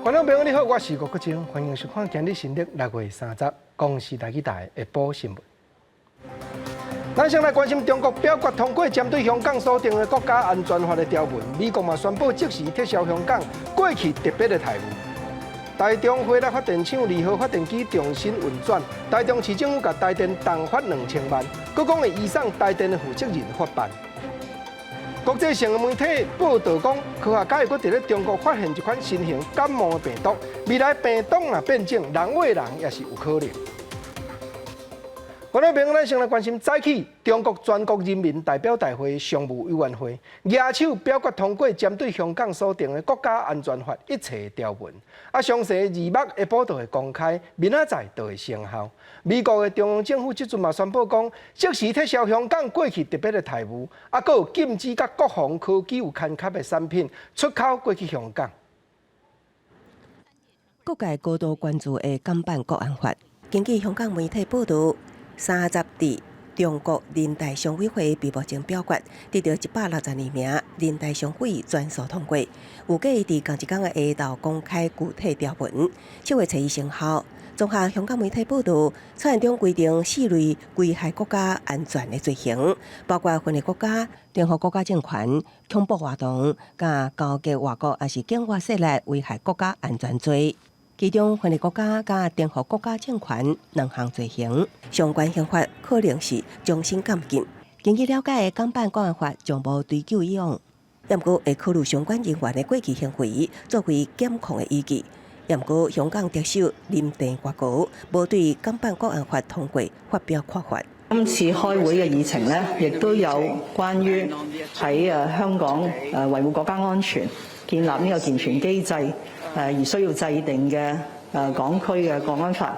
觀眾朋友你好，我是吳國正，歡迎收看今日新曆6月30公視台語台下晡新聞。咱先來關心中國表決通過針對香港所定的國家安全法的條文，美國嘛宣布即時撤銷香港過去特別的待遇。台中火力發電廠二號發電機重新運轉，台中市政府共台電重罰2000萬，閣講會移送台電的負責人法辦。國際性的媒體報導講，科學家又閣佇咧中國發現一款新型感冒的病毒，未來病毒若變種，人餵人也是有可能。觀眾朋友，咱先來關心早起中國全國人民代表大會常務委員會舉手表決通過針對香港所定的國家安全法一切條文，啊，詳細字幕下晡就會公開，明仔載就會生效。美國的中央政府這陣嘛宣布講，即時撤銷香港過去特別的待遇，啊，閣有禁止佮國防科技有牽涉的產品出口過去香港。各界高度關注的港版國安法，根據香港媒體報導，30佇中國人大常委會閉幕前表決，得到162名人大常委全數通過，預計佇仝一工的下晝公開具體條文，7月初一生效。綜合香港媒體報導，草案中規定四類危害國家安全的罪行，包括分裂國家、顛覆國家政權、恐怖活動、佮勾結外國抑是境外勢力危害國家安全罪。其中分裂國家佮顛覆國家政權兩項罪行，相關刑罰可能是終身監禁。根據了解，港版國安法將無追究以往，毋過會考慮相關人員的過去行為作為檢控的依據。毋過香港特首林鄭月娥無對港版國安法通過發表看法。今次開會嘅議程呢，亦都有關於喺香港維護國家安全、建立呢個健全機制而需要制定嘅港區嘅國安法，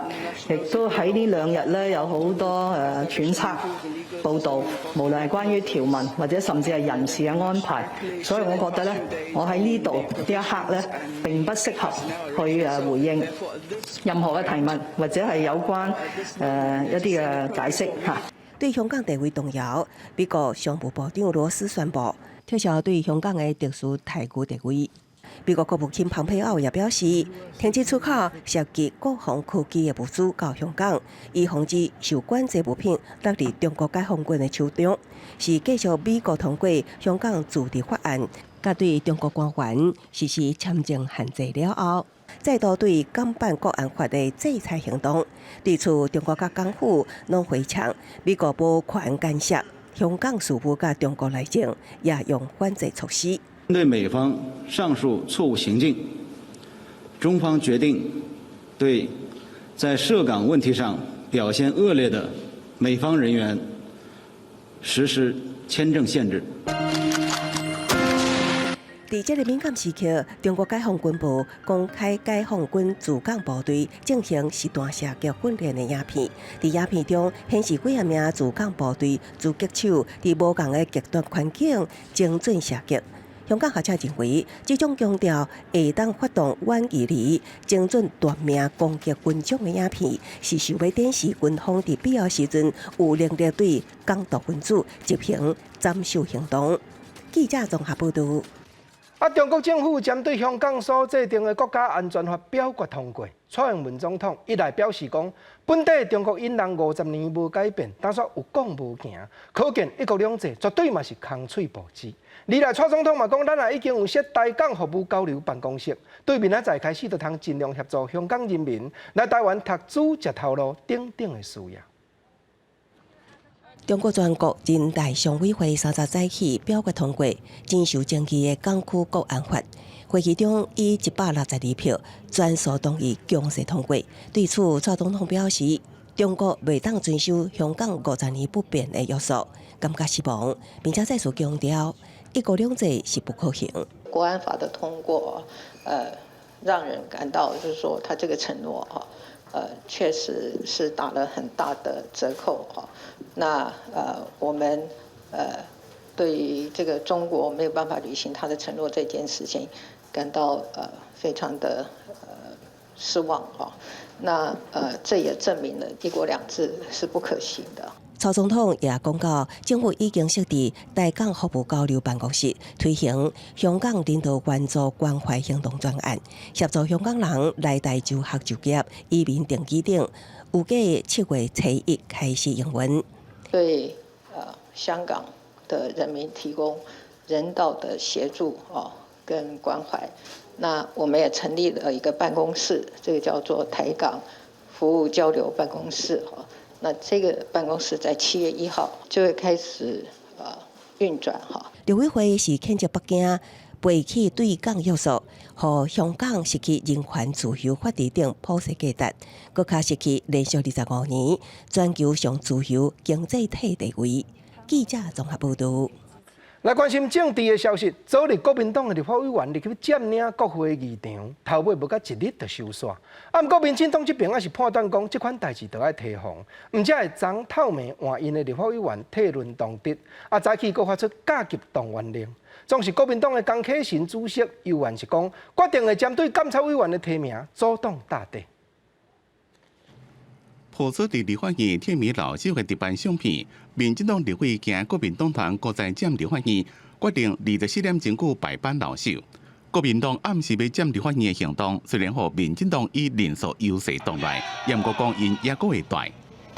亦都喺呢兩日咧有好多揣測報導，無論係關於條文或者甚至係人事嘅安排，所以我覺得咧，我喺呢度呢一刻咧並不適合去回應任何嘅提問或者係有關一啲嘅解釋嚇。對香港地位動搖，美國商務部長羅斯宣布撤銷對香港的特殊待遇地位。美國國務卿蓬佩奧也表示，停止出口涉及國防科技的物資到香港，以防止受管制物品落佇中國解放軍的手中，是繼續美國通過香港自治法案，佮對中國官員實施簽證限制了後，再度對港版國安法的制裁行動。對此，中國佮港府攏回嗆，美國無權干涉香港事務佮中國內政，也用反制措施。針對美方上述錯誤行徑，中方決定對在涉港問題上表現惡劣的美方人員實施簽證限制。佇這个敏感時刻，中國解放軍報公開解放軍駐港部隊進行實彈射擊訓練的影片。佇影片中顯示幾仔名駐港部隊狙擊手佇無仝的極端環境精準射擊。香港學者認為，這種強調會當發動遠距離、精準奪命攻擊軍種的影片，是想欲展示軍方佇必要時陣有能力對港獨分子執行斬首行動。記者綜合報導。啊！中國政府針對香港所制定的國家安全法表決通過，蔡英文總統一來表示講，本底中國引人50年無改變，但煞有講無行，可見一國兩制絕對嘛是空喙無舌。二來蔡總統嘛講，咱也已經有設台港服務交流辦公室，對明仔載開始就通盡量協助香港人民來台灣讀書、食頭路等等的事業。中國全國人大常委會30早起表決通過真受爭議的港區國安法，會議中以162票全數同意強勢通過。對此，蔡總統表示，中國袂當遵守香港五十年不變的約束，感覺失望，並且再次強調一國兩制是不可行。國安法的通過，讓人感到就是說，他這個承諾啊，確實是打了很大的折扣啊。那我們對於這個中國沒有辦法履行他的承諾這件事情，感到非常的失望啊。那這也證明了一國兩制是不可行的。蔡總統也講到，政府已經設置台港服務交流辦公室，推行香港人道援助關懷行動專案，協助香港人來台就學就業、移民登記等，預計7月初1開始營運。對香港的人民提供人道的協助哦，跟關懷。那我們也成立了一個辦公室，這個叫做台港服務交流辦公室。那這個辦公室在7月1號就會開始運轉哈。陸委會是譴責北京背棄對港約束，予香港失去人權、自由、法治等普世價值，閣較失去連續25年全球上自由經濟體地位。記者綜合報導。來關心政治的消息，昨日國民黨的立法委員入去佔領國會議場，頭尾無到一日就收煞。啊，毋過民進黨這邊也是判斷講，這款代誌著愛提防，毋才會昨透明換𪜶的立法委員退輪動職，啊，早起閣發出加急動員令。總是國民黨的江啟臣主席猶原是講，決定會針對監察委員的提名阻擋到底。曝出佇立法院退名老手的特版相片，民進黨立委驚國民黨團閣再佔立法院，決定24點鐘久排班老手。國民黨暗示欲佔立法院的行動，雖然予民進黨以人數優勢擋來，毋過講𪜶猶閣會大。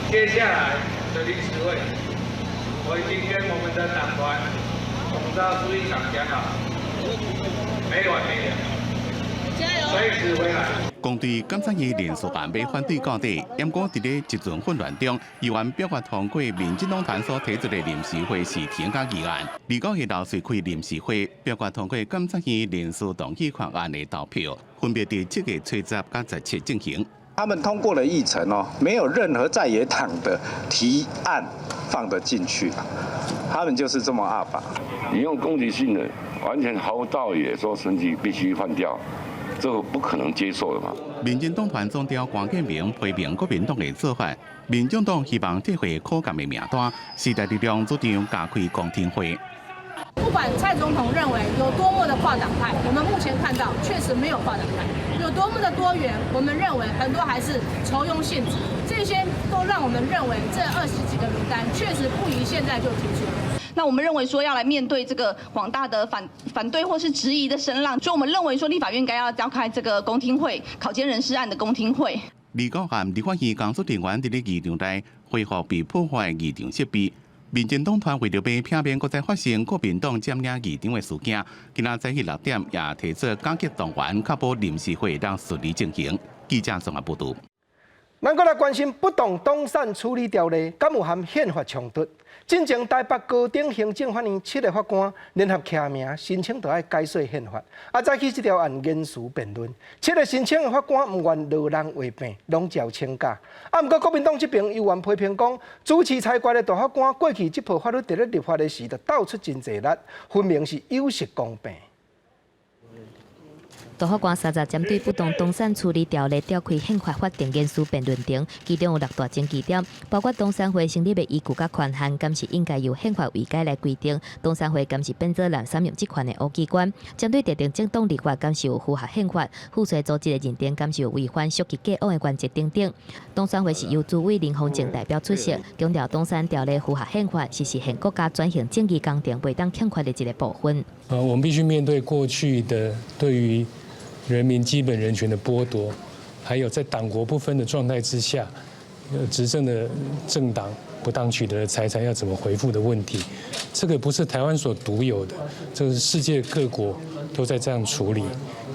接下來的臨時會，我已經跟我們的黨團總召書記長講好，沒完沒了，隨時回來。講對監察院人事案欲反對到底，毋過佇咧一陣混亂中，猶原表決通過民進黨團所提出的臨時會事停加議案。29日劉瑞開臨時會表決通過監察院人事動議決案的投票，分別佇7月初10佮17進行。他們通過了議程哦，沒有任何在野黨的提案放得進去，他們就是這麼鴨霸。你用攻擊性的，完全毫無道理，說選舉必須換掉。這個不可能接受的嘛。民進黨團總召關建明批評國民黨的做法，民眾黨希望撤回可監的名單，時代力量主張加開公聽會。不管蔡總統認為有多麼的跨黨派，我們目前看到確實沒有跨黨派，有多麼的多元，我們認為很多還是酬庸性質，這些都讓我們認為這20幾個名單確實不宜現在就提出。那我們認為說要來面對這個廣大的反對或是質疑的聲浪，所以我們認為說立法院應該要召開這個公聽會，考監人事案的公聽會。29號，立法院工作人員佇咧議場內恢復被破壞議場設備。民進黨團為著欲避免閣再發生國民黨佔領議場的事件，今仔早起6點也提出加急動員，確保臨時會當順利進行。記者綜合報導。咱閣來關心不當黨產處理條例，敢有含憲法衝突？進前台北高等行政法院七个法官聯合簽名申請，著愛解說憲法。啊，早起這條案言詞辯論，七个申請的法官毋願落人話柄，攏照請假。啊，毋過國民黨這邊猶原批評講，主持裁決的大法官過去這部法律佇咧立法的時，就鬥出真濟力，分明是有失公平。大法官三十針對不當動產處理條例調開憲法法定言詞辯論庭，其中有六大爭議點，包括動產會成立的依據佮權限，敢是應該由憲法位階來規定？動產會敢是變做濫使職權的烏機關？針對特定政黨立法，敢是有符合憲法？附隨組織的認定，敢是有違反溯及既往的原則等等。動產會是由主委林宏正代表出席，強調動產條例符合憲法，是實現國家轉型正義工程袂當欠缺的一個部分。我們必須面對過去的對於人民基本人權的剝奪，還有在黨國不分的狀態之下，執政的政黨不當取得的財產要怎麼回復的問題，這個不是台灣所獨有的，這個是世界各國都在這樣處理，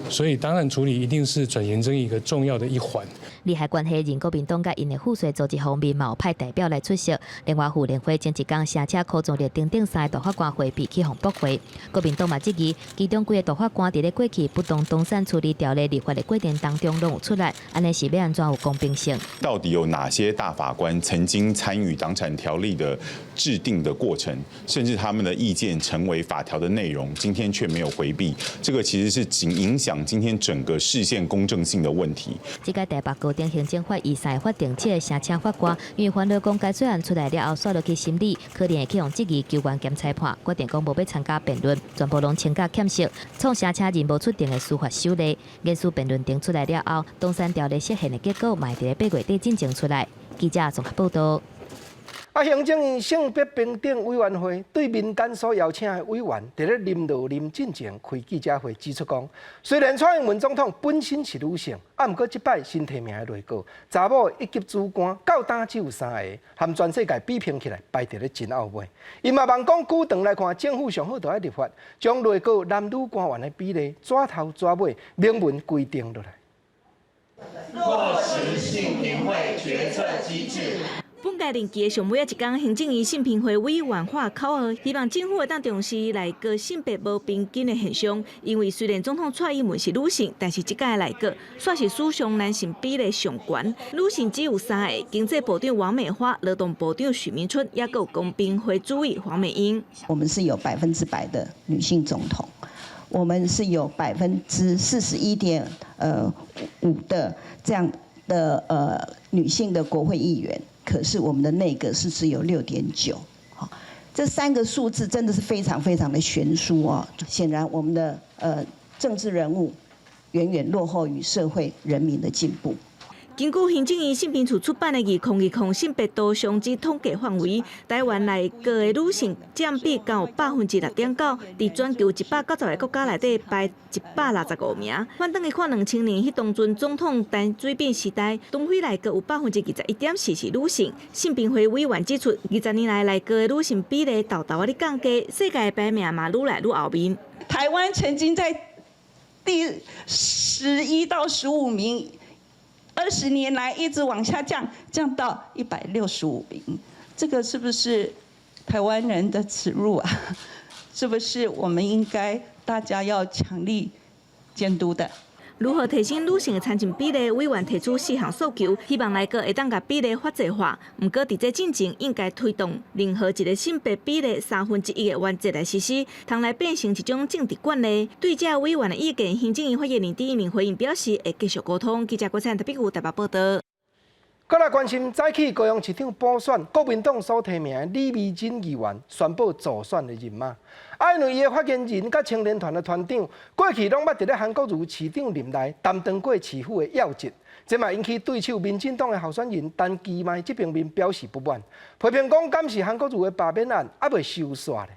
所以當然處理一定是轉型正義一個重要的一環。利害關係人國民黨佮𪜶的附隨組織方面，嘛有派代表來出席。另外，婦聯會前一工聲稱柯宗烈等等三个大法官迴避去予駁回。國民黨嘛質疑，其中幾个大法官佇咧過去不當動產處理條例立法的過程當中攏有出來，按呢是欲按怎有公平性？到底有哪些大法官曾經參與黨產條例的制定的過程，甚至他們的意見成為法條的內容，今天卻沒有迴避，這個其實是僅影響今天整個釋憲公正性的問題。這屆台北高等行政法院三个法定七个聲請法官，因為煩惱講該罪案出來了後，煞落去審理，可能會去予質疑求願兼裁判，決定講無欲參加辯論，全部攏請假欠席，創聲請人無出庭的司法首例。言詞辯論庭出來了後，動產條例釋憲的結果嘛會佇咧8月底進前出來。記者綜合報導。啊，行政院性別平等委員會對民間所邀請的委員，佇咧林落林進前開記者會指出講，雖然蔡英文總統本身是女性，啊，毋過這擺新提名的內閣查某一級主官到今只有三个，和全世界比拼起來排佇咧真後尾。伊嘛望講久長來看，政府上好就愛立法，將內閣男女官員的比例紙頭紙尾明文規定落來。落實性平會決策機制。本屆任期的上尾仔一工，行政院性平會委員喊口號，希望政府會當重視內閣性別無平均的現象。因為雖然總統蔡英文是女性，但是這屆內閣煞是史上男性比例上懸，女性只有三个：經濟部長王美花、勞動部長許明春，抑閣有公平會主委黃美英。我們是有100%的女性總統，我們是有41.5%的這樣的女性的國會議員。可是我們的內閣是只有6.9，好，這三個數字真的是非常非常的懸殊哦。顯然我們的政治人物遠遠落後於社會人民的進步。根據行政院性平處出版的2020性別圖像之統計範圍，台灣內閣的女性佔比到6.9%，佇全球190個國家內底排165名。反轉去看2000年，彼當陣總統陳水扁時代，黨魁內閣有21.4%是女性。性平會委員指出，20年來內閣的女性比例沓沓仔咧降低，世界排名嘛愈來愈後面。台灣曾經在第11到15名。20年來一直往下降，降到165名，這個是不是台灣人的恥辱啊？是不是我們應該大家要強力監督的？如何提升女性的參政比例？委員提出四項訴求，希望內閣會當共比例法制化。毋過佇這進前，應該推動任何一個性別比例1/3的原則來實施，通來變成一種政治慣例。對這委員的意見，行政院發言人鄭明回應表示，會繼續溝通。記者郭燦特別有台北報導。閣來關心早起高雄市長補選，國民黨所提名的李眉蓁議員宣布助選的人馬。啊，因為伊的發言人佮青年團的團長，過去攏捌佇咧韓國瑜市長任內擔當過市府的要職，這嘛引起對手民進黨的候選人陳其邁這方面表示不滿，批評講敢是韓國瑜的罷免案猶未收煞咧。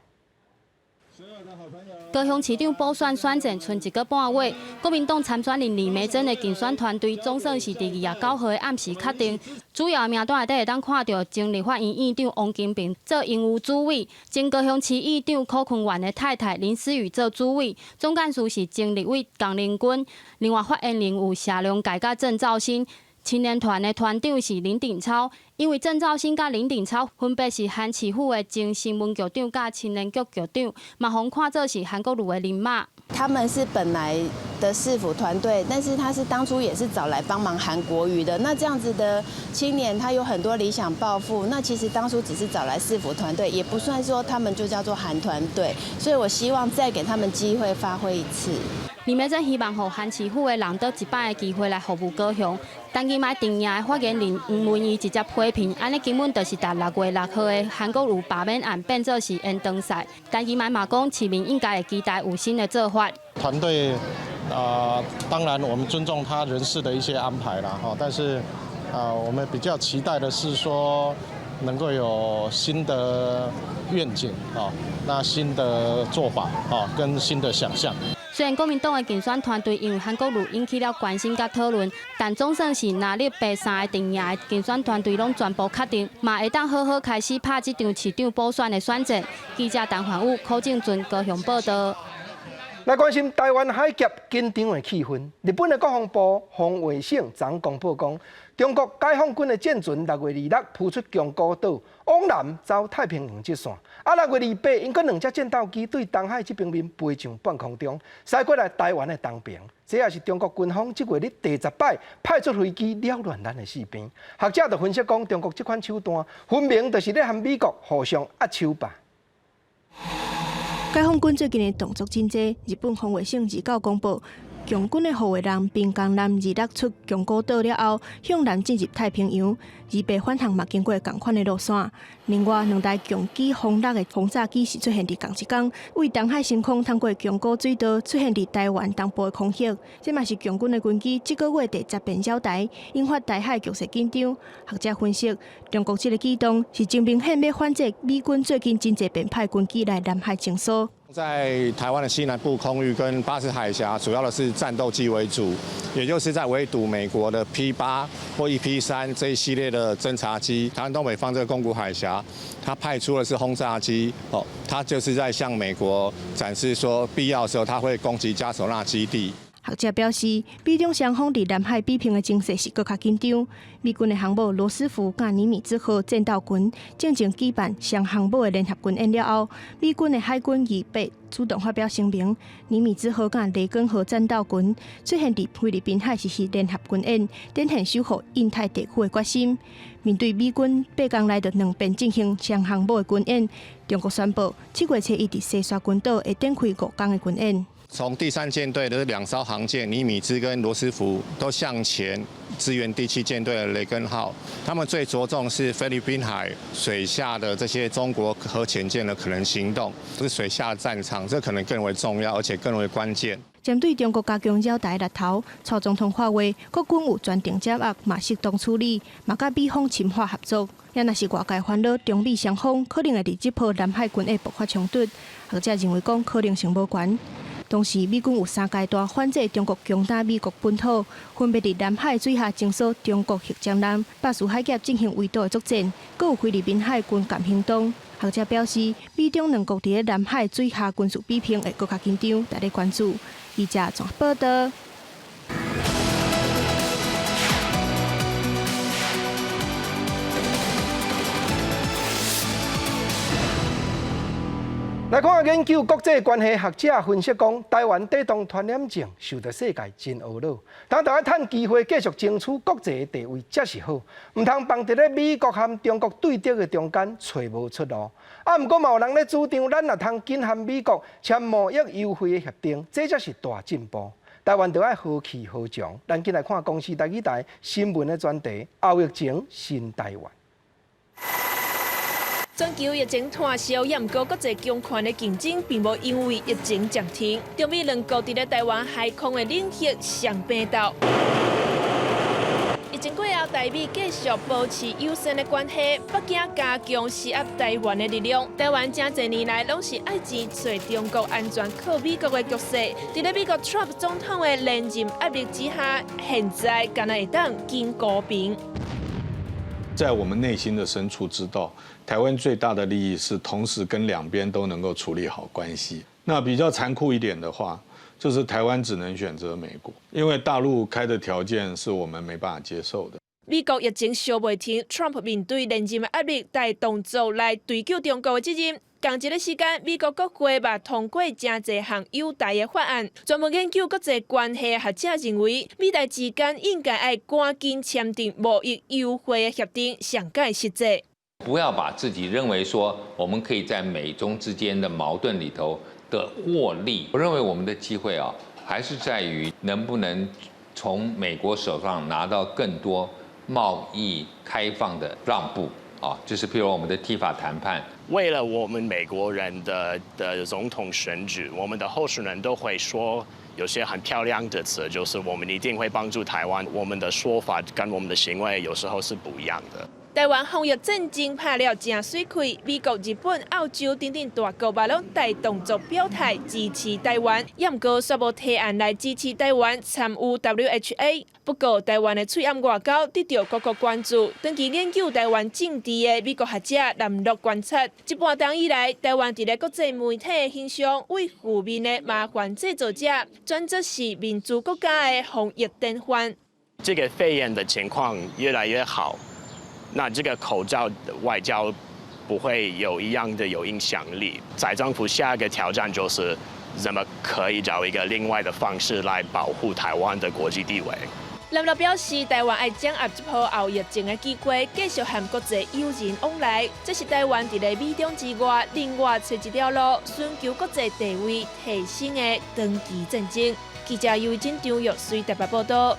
高雄市長補選選戰賰一個半月，國民黨參選人李眉蓁的競選團隊總算是佇29號的暗時確定，主要名單內底會當看著前立法院院長王金平做榮譽主委，前高雄市議長柯坤元的太太林思雨做主委，總幹事是前立委龔玲君，另外發言人有謝龍介佮鄭肇星。青年團的團長是林鼎超，因為鄭肇星佮林鼎超分別是韓市府的前新聞局長佮青年局局長，嘛予人看做是韓國瑜的人馬。他們是本來的市府團隊，但是他是當初也是找來幫忙韓國瑜的。那這樣子的青年，他有很多理想抱負。那其實當初只是找來市府團隊，也不算說他們就叫做韓團隊。所以我希望再給他們機會發揮一次。李眉蓁希望予韓市府的人閣一擺的機會來服務高雄。陳其邁陣營的發言人黃文義直接批評，按呢根本就是共6月6號的韓國瑜罷免案變做是延長賽。陳其邁嘛講，市民應該會期待有新的做法。團隊啊，當然我們尊重他人事的一些安排啦，哈，但是啊，我們比較期待的是說能夠有新的願景啊，那新的做法啊，跟新的想象。雖然國民黨的競選團隊因為韓國瑜引起了關心佮討論，但總算是藍綠白三个陣營的競選團隊攏全部確定，嘛會當好好開始拍這場市長補選的選戰。記者陳焕武、柯正尊高雄報導。來關心臺灣海峽緊張的氣氛。日本的國防部防衛省昨公布講，中國解放軍的戰船6月26浮出宮古島，往南走太平洋這線。啊，6月28，𪜶閣兩隻戰鬥機對東海這邊面飛上半空中，駛過來臺灣的東爿。這也是中國軍方這月咧第10擺派出飛機擾亂咱的四邊。學者就分析講，中國這款手段分明就是咧和美國互相壓手吧。解放軍最近的動作真濟，日本防衛省29公布，共軍的護衛艦濱江艦二六出宮古島了後，向南進入太平洋，28反航嘛經過仝款的路線。另外，兩台共機轟六的轟炸機是出現佇仝一工，為東海升空，通過宮古水道出現佇台灣東部的空域。這嘛是共軍的軍機這個月第十遍繞台，引發台海局勢緊張。學者分析，中國這个舉動是真明顯欲反制美軍最近真濟遍派軍機來南海清掃。在台灣的西南部空域跟巴士海峽，主要的是戰鬥機為主，也就是在圍堵美國的 P-8或 EP-3這一系列的偵察機。台灣東北方這個宮古海峽，它派出的是轟炸機，哦，它就是在向美國展示說，必要的時候它會攻擊嘉手納基地。學者表示，美中雙方佇南海比拼的情勢是閣較緊張。美軍的航母羅斯福佮尼米茲號戰鬥群進前舉辦雙航母的聯合軍演了後，美軍的海軍28主動發表聲明，尼米茲號佮雷根號戰鬥群出現佇菲律賓海實施聯合軍演，展現守護印太地區的決心。面對美軍八工來就兩遍進行雙航母的軍演，中國宣布7月初一佇西沙群島會展開5天的軍演。從第三艦隊的兩艘航艦尼米茲跟羅斯福都向前支援第七艦隊的雷根號，他們最着重是菲律賓海水下的這些中國核潛艦的可能行動，是水下戰場，這可能更為重要，而且更為關鍵。針對中國加強繞台獵頭，蔡總統發話，國軍有全程掌握，嘛適當處理，嘛佮美方深化合作。也若是外界煩惱中美雙方可能會佇這波南海軍演爆發衝突，學者認為講可能性無懸。同時，美軍有三階段反制中國攻打美國本土，分別佇南海水下偵搜中國核潛艦、巴士海峽進行圍堵的作戰，閣有菲律賓海軍艦行動。學者表示，美中兩國佇咧南海水下軍事比拼會閣較緊張，值得關注。記者綜合報導。來看研究國際關係學者分析講，台灣底當傳染症受到世界真懊惱，當台灣趁機會繼續爭取國際的地位才是好，毋通放佇咧美國和中國對敵的中間揣無出路。啊，毋過嘛有人咧主張，咱若通緊和美國簽貿易優惠的協定，這才是大進步。台灣著愛何去何從？咱緊來看公視台語台新聞的專題：後疫情新台灣。全球疫情拖燒，也毋過國際強權的競爭並無因為疫情暫停。中美兩國佇咧台灣海空的領域上拼鬥。疫情過後，台美繼續保持友善的關係，北京加強施壓台灣的力量。台灣誠濟年來攏是愛錢揣中國安全靠美國的局勢，佇咧美國 Trump 總統的連任壓力之下，現在敢若會當緊和平。在我們內心的深處知道，台灣最大的利益是同時跟兩邊都能夠處理好關係。那比較殘酷一點的話，就是台灣只能選擇美國，因為大陸開的條件是我們沒辦法接受的。美國疫情燒袂停，Trump 面對連任的壓力，帶動作來追究中國的責任。仝一个時間，美國國會嘛通過誠濟項友台的法案。專門研究國際關係的學者認為，美台之間應該愛趕緊簽訂貿易優惠的協定，上蓋實際。不要把自己認為說我們可以在美中之間的矛盾裡頭的獲利。我認為我們的機會啊，還是在於能不能從美國手上拿到更多貿易開放的讓步。啊，就是譬如我們的 TIFA 談判，為了我們美國人的總統選舉，我們的候選人都會說有些很漂亮的詞，就是我們一定會幫助台灣。我們的說法跟我們的行為有時候是不一樣的。台灣防疫戰爭拍了誠媠氣，美國、日本、澳洲等等大國嘛攏帶動作表態支持台灣，也毋過煞無提案來支持台灣參與 WHA。不過，台灣的喙罨外交得到各國關注。長期研究台灣政治的美國學者南洛觀察，這半冬以來，台灣佇咧國際媒體的形象為負面的麻煩製造者，轉做是民主國家的防疫典範。這個肺炎的情況越來越好。那這個口罩外交不會有一樣的有影響力。蔡政府下一個挑戰就是怎麼可以找一個另外的方式來保護台灣的國際地位。南洛表示，台灣愛掌握這波後疫情的機會，繼續和國際友人往來，這是台灣佇咧美中之外，另外揣一條路，尋求國際地位提升的長期戰爭。記者尤真張玉隨台北報道。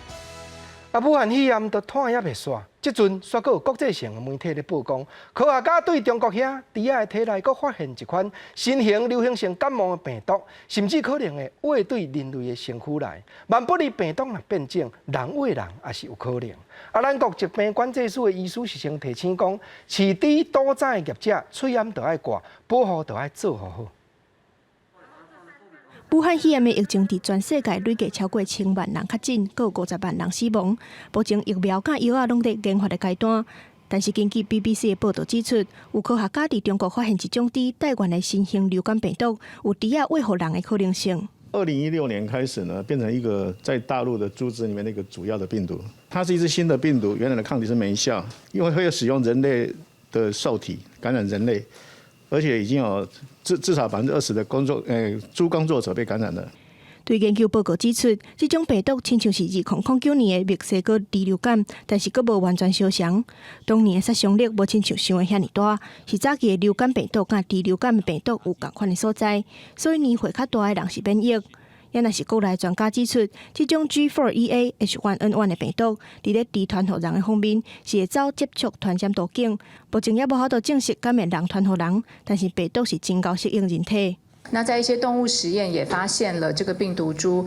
啊！武漢肺炎都湠猶袂煞，這陣煞閣有國際性的媒體咧報講，科學家對中國遐豬仔的體內閣發現一款新型流行性感冒的病毒，甚至可能會穢對人類的身軀內。萬不利病毒若變種，人穢人也是有可能。啊！咱國疾病管制署的醫師是先提醒講，飼豬屠宰的業者，喙罨著愛掛，保護著愛做好好。武漢肺炎的疫情佇全世界累計超過千萬人確診，閣有50萬人死亡。目前疫苗佮藥仔攏佇研發的階段，但是根據 BBC 的報道指出，有科學家佇中國發現一種豬帶原的新型流感病毒，有豬仔餵予人的可能性。 2016年開始呢，變成一個在大陸的豬隻裡面那個主要的病毒。它是一隻新的病毒，原來的抗體是沒效，因為會使用人類的受體感染人類。而且已經有至少20%的工作，豬工作者被感染了。對研究報告指出，這種病毒親像是2009年的墨西哥豬流感，但是閣無完全相像。當年的殺傷力無親像想的遐爾大，是早期的流感病毒佮豬流感的病毒有仝款的所在，所以年歲較大的人是免疫。也若是國內專家指出，這種 G4EA H1N1 的病毒，佇咧豬傳予人的方面是會走接觸傳染途徑，目前猶無法度證實敢會人傳予人，但是病毒是真𠢕適應人體。那在一些動物實驗也發現了這個病毒株，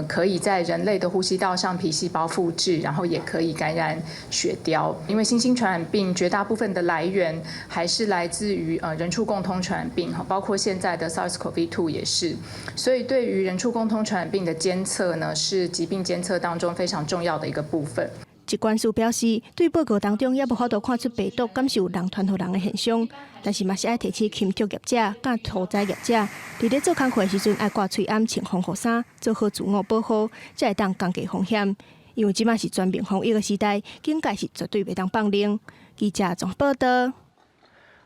可以在人類的呼吸道上皮細胞複製，然後也可以感染雪貂。因為新興傳染病絕大部分的來源還是來自於人畜共通傳染病，包括現在的 SARS-CoV-2 也是。所以對於人畜共通傳染病的監測呢，是疾病監測當中非常重要的一個部分。疾管署表示，對報告當中猶無法度看出病毒敢是有人傳予人的現象，但是嘛是愛提醒禽畜業者、佮屠宰業者，佇咧做工課的時陣愛掛喙罨、穿防護衫，做好自我保護，才會當降低風險。因為這馬是全面防疫的時代，警戒是絕對袂當放冗。記者綜合報道。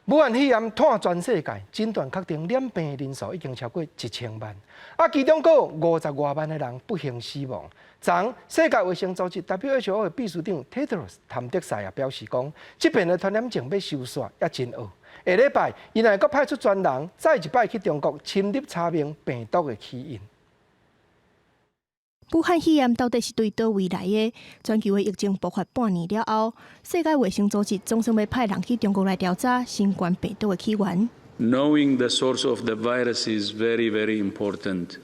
武漢肺炎湠全世界，診斷確定染病人數已經超過1000萬，啊，其中閣有50外萬的人不幸死亡。昨世界衛生組織 WHO 的秘書長 Tedros 譚德塞也表示講，這遍的傳染症欲收煞猶真僫。下禮拜，𪜶會閣派出專人再一擺去中國深入查明病毒的起因。武漢肺炎到底是對佗位來的？全球的疫情爆發半年了後，世界衛生組織總算欲派人去中國來調查新冠病毒的起源。 Knowing the source of the virus is very, very important.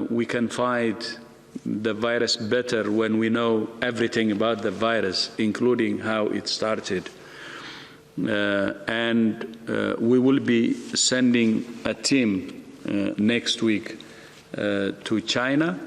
We can fight the virus better when we know everything about the virus, including how it started. And we will be sending a team next week to China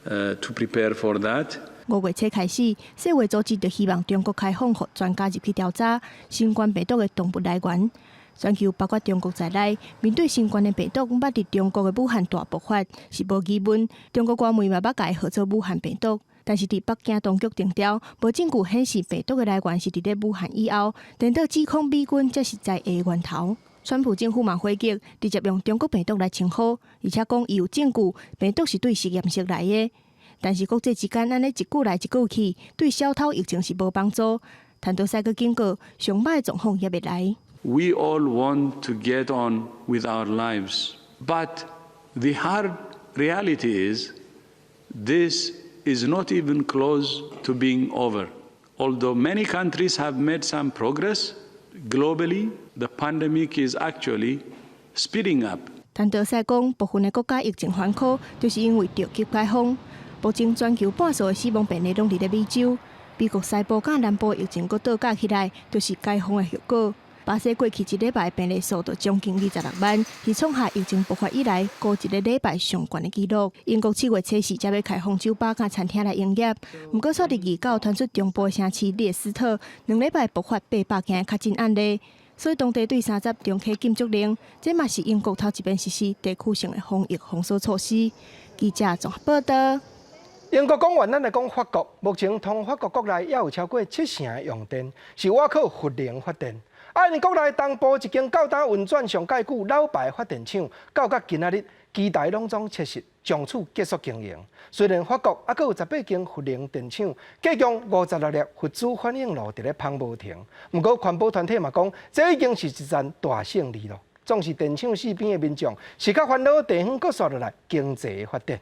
to prepare for that. 5月初開始，世衛組織就希望中國開放，予專家入去調查新冠病毒的動物來源。全球包括中國在內，面對新冠的病毒，捌佇中國的武漢大爆發，是無疑問。中國官媒嘛捌共伊號做武漢病毒，但是佇北京當局定調，無證據顯示病毒的來源是佇咧武漢以後，顛倒指控美軍才是災的源頭。川普政府嘛回擊，直接用中國病毒來稱呼，而且講伊有證據，病毒是對實驗室來的。但是國際之間按呢一句來一句去，對消除疫情是無幫助。譚德塞閣警告，上歹狀況猶未來。 We all want to get on with our lives, but the hard reality is this is not even close to being over. Although many countries have made some progress, globally, the pandemic is actually speeding up. 譚德塞講，部分的國家疫情緩和，就是因為著急解封。目前全球半數的死亡病例攏佇咧美洲，美國西部佮南部疫情閣倒加起來，就是解封的後果。巴西過去一禮拜病例數就將近26萬，是創下疫情爆發以來過一个禮拜上懸的紀錄。英國7月初四才欲開放酒吧佮餐廳來營業，毋過煞佇29傳出中部城市列斯特2禮拜爆發800件確診案例，所以當地對30重啟禁足令，這嘛是英國頭一遍實施地區性的防疫封鎖措施。記者綜合報道。英國講完，咱來講法國。目前，通法國國內猶有超過七成的用電是倚靠核能發電。啊，𪜶國內東部一間到今運轉上蓋久老牌發電廠，到甲今仔日機台攏總測試，從此結束經營。雖然法國猶閣有18間核能電廠，計共56粒核子反應爐佇咧芳無停，毋過環保團體嘛講，這已經是一場大勝利囉。總是電廠四邊的民眾是較煩惱地方閣紲落來經濟的發展。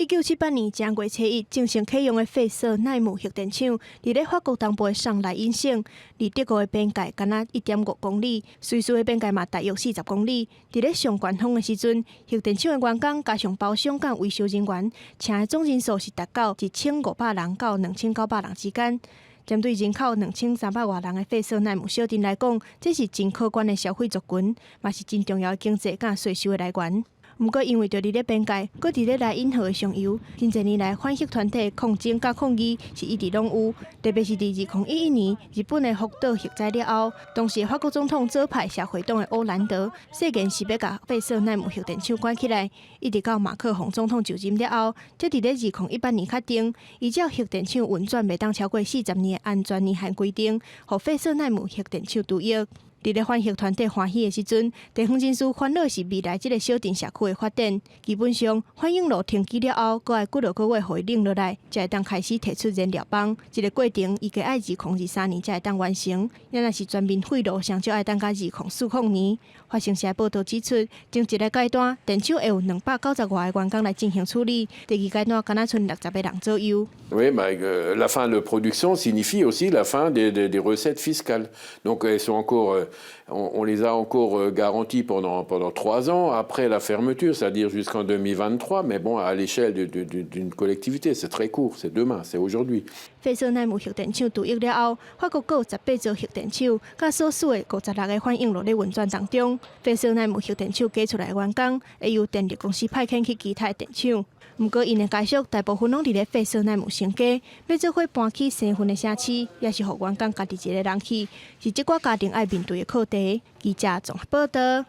1978年正月初一正式啟用的費瑟奈姆核電廠，佇咧法國東部的尚萊因省，離德國的邊界敢若1.5公里，瑞士的邊界嘛大約40公里。佇咧上懸風的時陣，核電廠的員工加上包廂佮維修人員，請的總人數是達到1500人到2900人之間。針對人口2300外人的費瑟奈姆小鎮來講，這是真可觀的消費族群，嘛是真重要的經濟佮稅收的來源。毋過，因為著佇咧邊界，閣佇咧萊茵河的上游，近幾年來反核團體抗爭佮抗議是一直攏有。特別是佇2011年日本的福島核災了後，當時法國總統左派社會黨的奧蘭德誓言是欲共費瑟奈姆核電廠關起來，一直到馬克宏總統就任了後，才佇咧2018年確定，依照核電廠運轉袂當超過40年的安全年限規定，予費瑟奈姆核電廠除役。佇咧反核團體歡喜的時陣，地方人士煩惱是未來這个小鎮社區的發展。基本上，反應爐停機了後，閣愛幾落個月予伊冷落來，才會當開始提出燃料棒。這个過程預計愛2023年才會當完成。若是全面廢爐，上少愛等到2040年。法新社報導指出，前一个階段，電廠會有290外个員工來進行處理；第二階段，敢若賰60個人左右。 Oui, bah, la fin de production signifie aussi la fin des recettes fiscales. Donc elles sont encore, on les a encore garanties pendant 3 ans après la fermeture, c'est-à-dire jusqu'en 2023. Mais bon, à l'échelle d'une collectivité, c'est très court, c'est demain, c'est aujourd'hui. 費瑟奈姆核電廠除役了後，法國閣有18座核電廠，佮所屬的56個反應爐咧運轉當中。費瑟奈姆核電廠加出來的員工，會由電力公司派遣去其他電廠。毋過，𪜶的家屬大部分攏佇咧費瑟奈姆成家，欲做伙搬去生份的城市，抑是予員工家己一个人去，是這寡家庭愛面對的課題。記者綜合報道。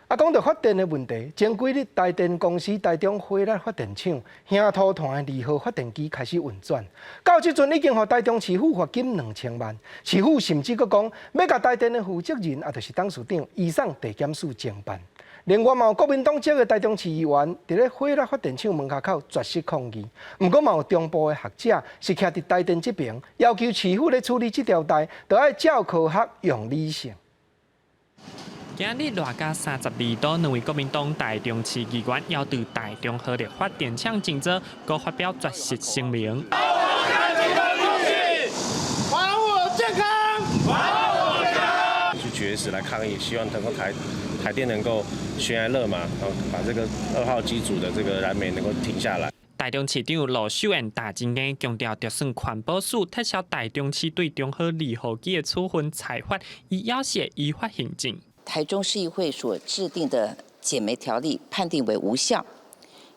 啊，講到發電的問題，前幾日台電公司台中火力發電廠興土壇的二號發電機開始運轉，到這陣已經予台中市府罰金2000萬，市府甚至閣講欲共台電的負責人，也就是董事長移送地檢署偵辦。另外嘛有國民黨籍的台中市議員，佇咧火力發電廠門口絕食抗議。毋過嘛有中部的學者是徛佇台電這邊，要求市府咧處理這條代，著愛照科學用理性。今日熱甲32度，兩位國民黨台中市議員要對台中火力發電廠前座，閣發表絕食聲明。還我健康，還我健康。去絕食來抗議，希望能夠台電能夠懸崖勒馬，把這個2號機組的這個燃煤能夠停下來。台中市長盧秀燕大真硬強調，就算環保署撤銷台中市對中火二號機的處分裁罰，伊猶是依法行政。台中市議會所制定的減煤條例判定為無效，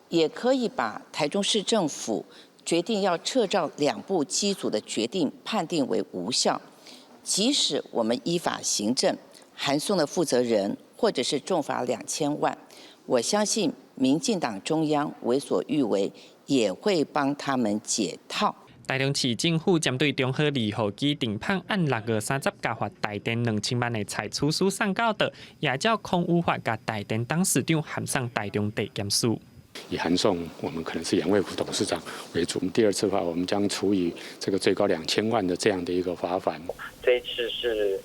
也可以把台中市政府決定要撤照兩部機組的決定判定為無效。即使我們依法行政，函送的負責人或者是重罰2000萬，我相信民進黨中央為所欲為，也會幫他們解套。台中市政府針對中火二號機停泵按6月30加罰台電2000萬的裁處書送到的，也照空污法共台電董事長函送台中地檢署。以函送我們可能是楊衛福董事長為主。第二次的話，我們將處以這個最高2000萬的這樣的一個罰款。這一次是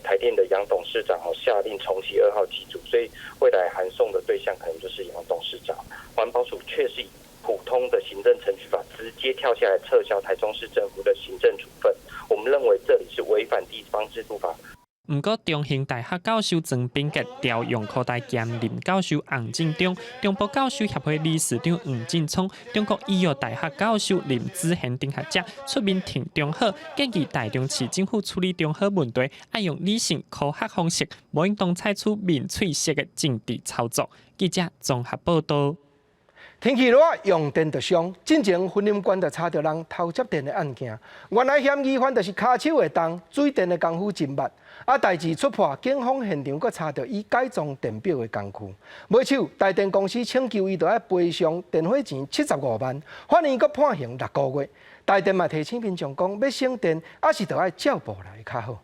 台電的楊董事長下令重啟2號機組，所以未來函送的對象可能就是楊董事長。環保署卻是以普通的行政程序法直接跳下來撤銷台中市政府的行政處分，我們認為這裡是違反地方制度法。毋過，中興大學教授莊秉潔、朝陽科大兼任教授洪振中、中部教授協會理事長黃進聰、中國醫藥大學教授林子賢等學者出面挺中火，建議台中市政府處理中火問題，愛用理性科學方式，無應當採取民粹式的政治操作。記者綜合報道。天氣熱，用電就傷。進前雲林縣就查著人偷接電的案件，原來嫌疑犯就是跤手會重，水電的功夫真捌。啊，代誌出破，警方現場閣查著伊改裝電表的工具。尾手台電公司請求伊著愛賠償電火錢75萬，法院閣判刑6個月。台電嘛提醒民眾講，欲省電，猶是著愛照步來較好。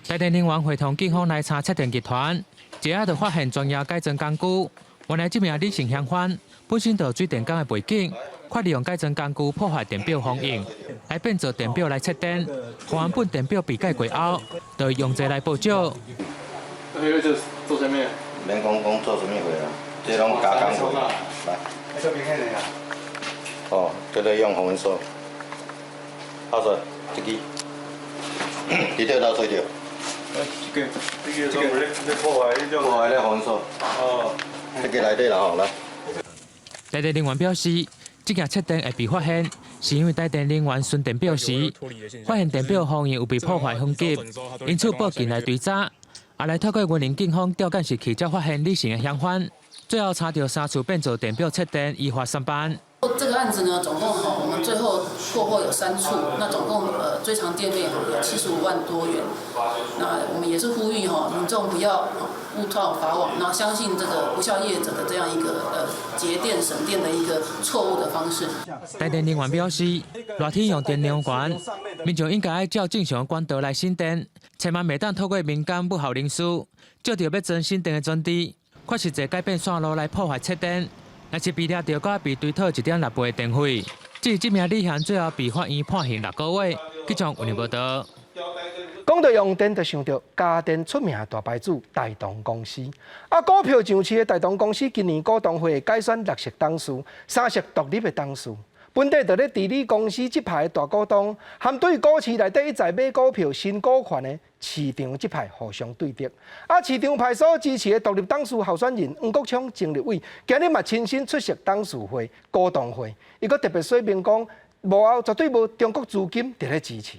台電人員會同警方來查窃電集團，一下就發現專業改裝工具。原來這名李姓嫌犯本身就有水電工的背景，卻利用改裝工具破壞電表封印，來變做電表來竊電。原本電表被改過後，就用這來報警。那個做啥物？免講講做啥物貨啊？這攏加工過。來。哦，這個用紅色。阿水，這支。佇這倒吹著。這個，這個，這個破壞彼種。破壞咧紅色。哦。這個內底啦吼，來。台電人員表示，這件切電會被發現，是因為台電人員巡電表時，發現電表封印有被破壞痕跡，因此報警來追查。後來透過雲林警方調監視器，才發現李姓的嫌犯，最後查著三處變造電表切電，依法送辦。這個案子呢，總共吼，我們最後破獲有三處，那總共追償電費有75萬多元。那我們也是呼籲吼民眾不要誤墮法網，那相信這個不肖業者的這樣一個節電省電的一個錯誤的方式。台電人員表示，熱天用電量懸，民眾應該照正常管道來省電，千萬袂當透過民間幕後人士，借著欲裝省電的船隻，卻實際改變線路來破壞切電。若是被掠著，閣被追討1.6倍的電費。至於這名李賢最後被法院判刑6個月。記者溫報道。講到用電，就想著家電出名大牌子大同公司。啊，股票上市的大同公司今年股東會改選六席董事，三席獨立的董事。本底就咧治理公司這派的大股東，含對股市內底一再買股票新股權的市場這派互相對敵。啊，市場派所支持的獨立董事候選人黃國昌、鄭立偉，今日嘛親身出席董事會、股東會，伊閣特別說明講，幕後絕對無中國資金佇咧支持。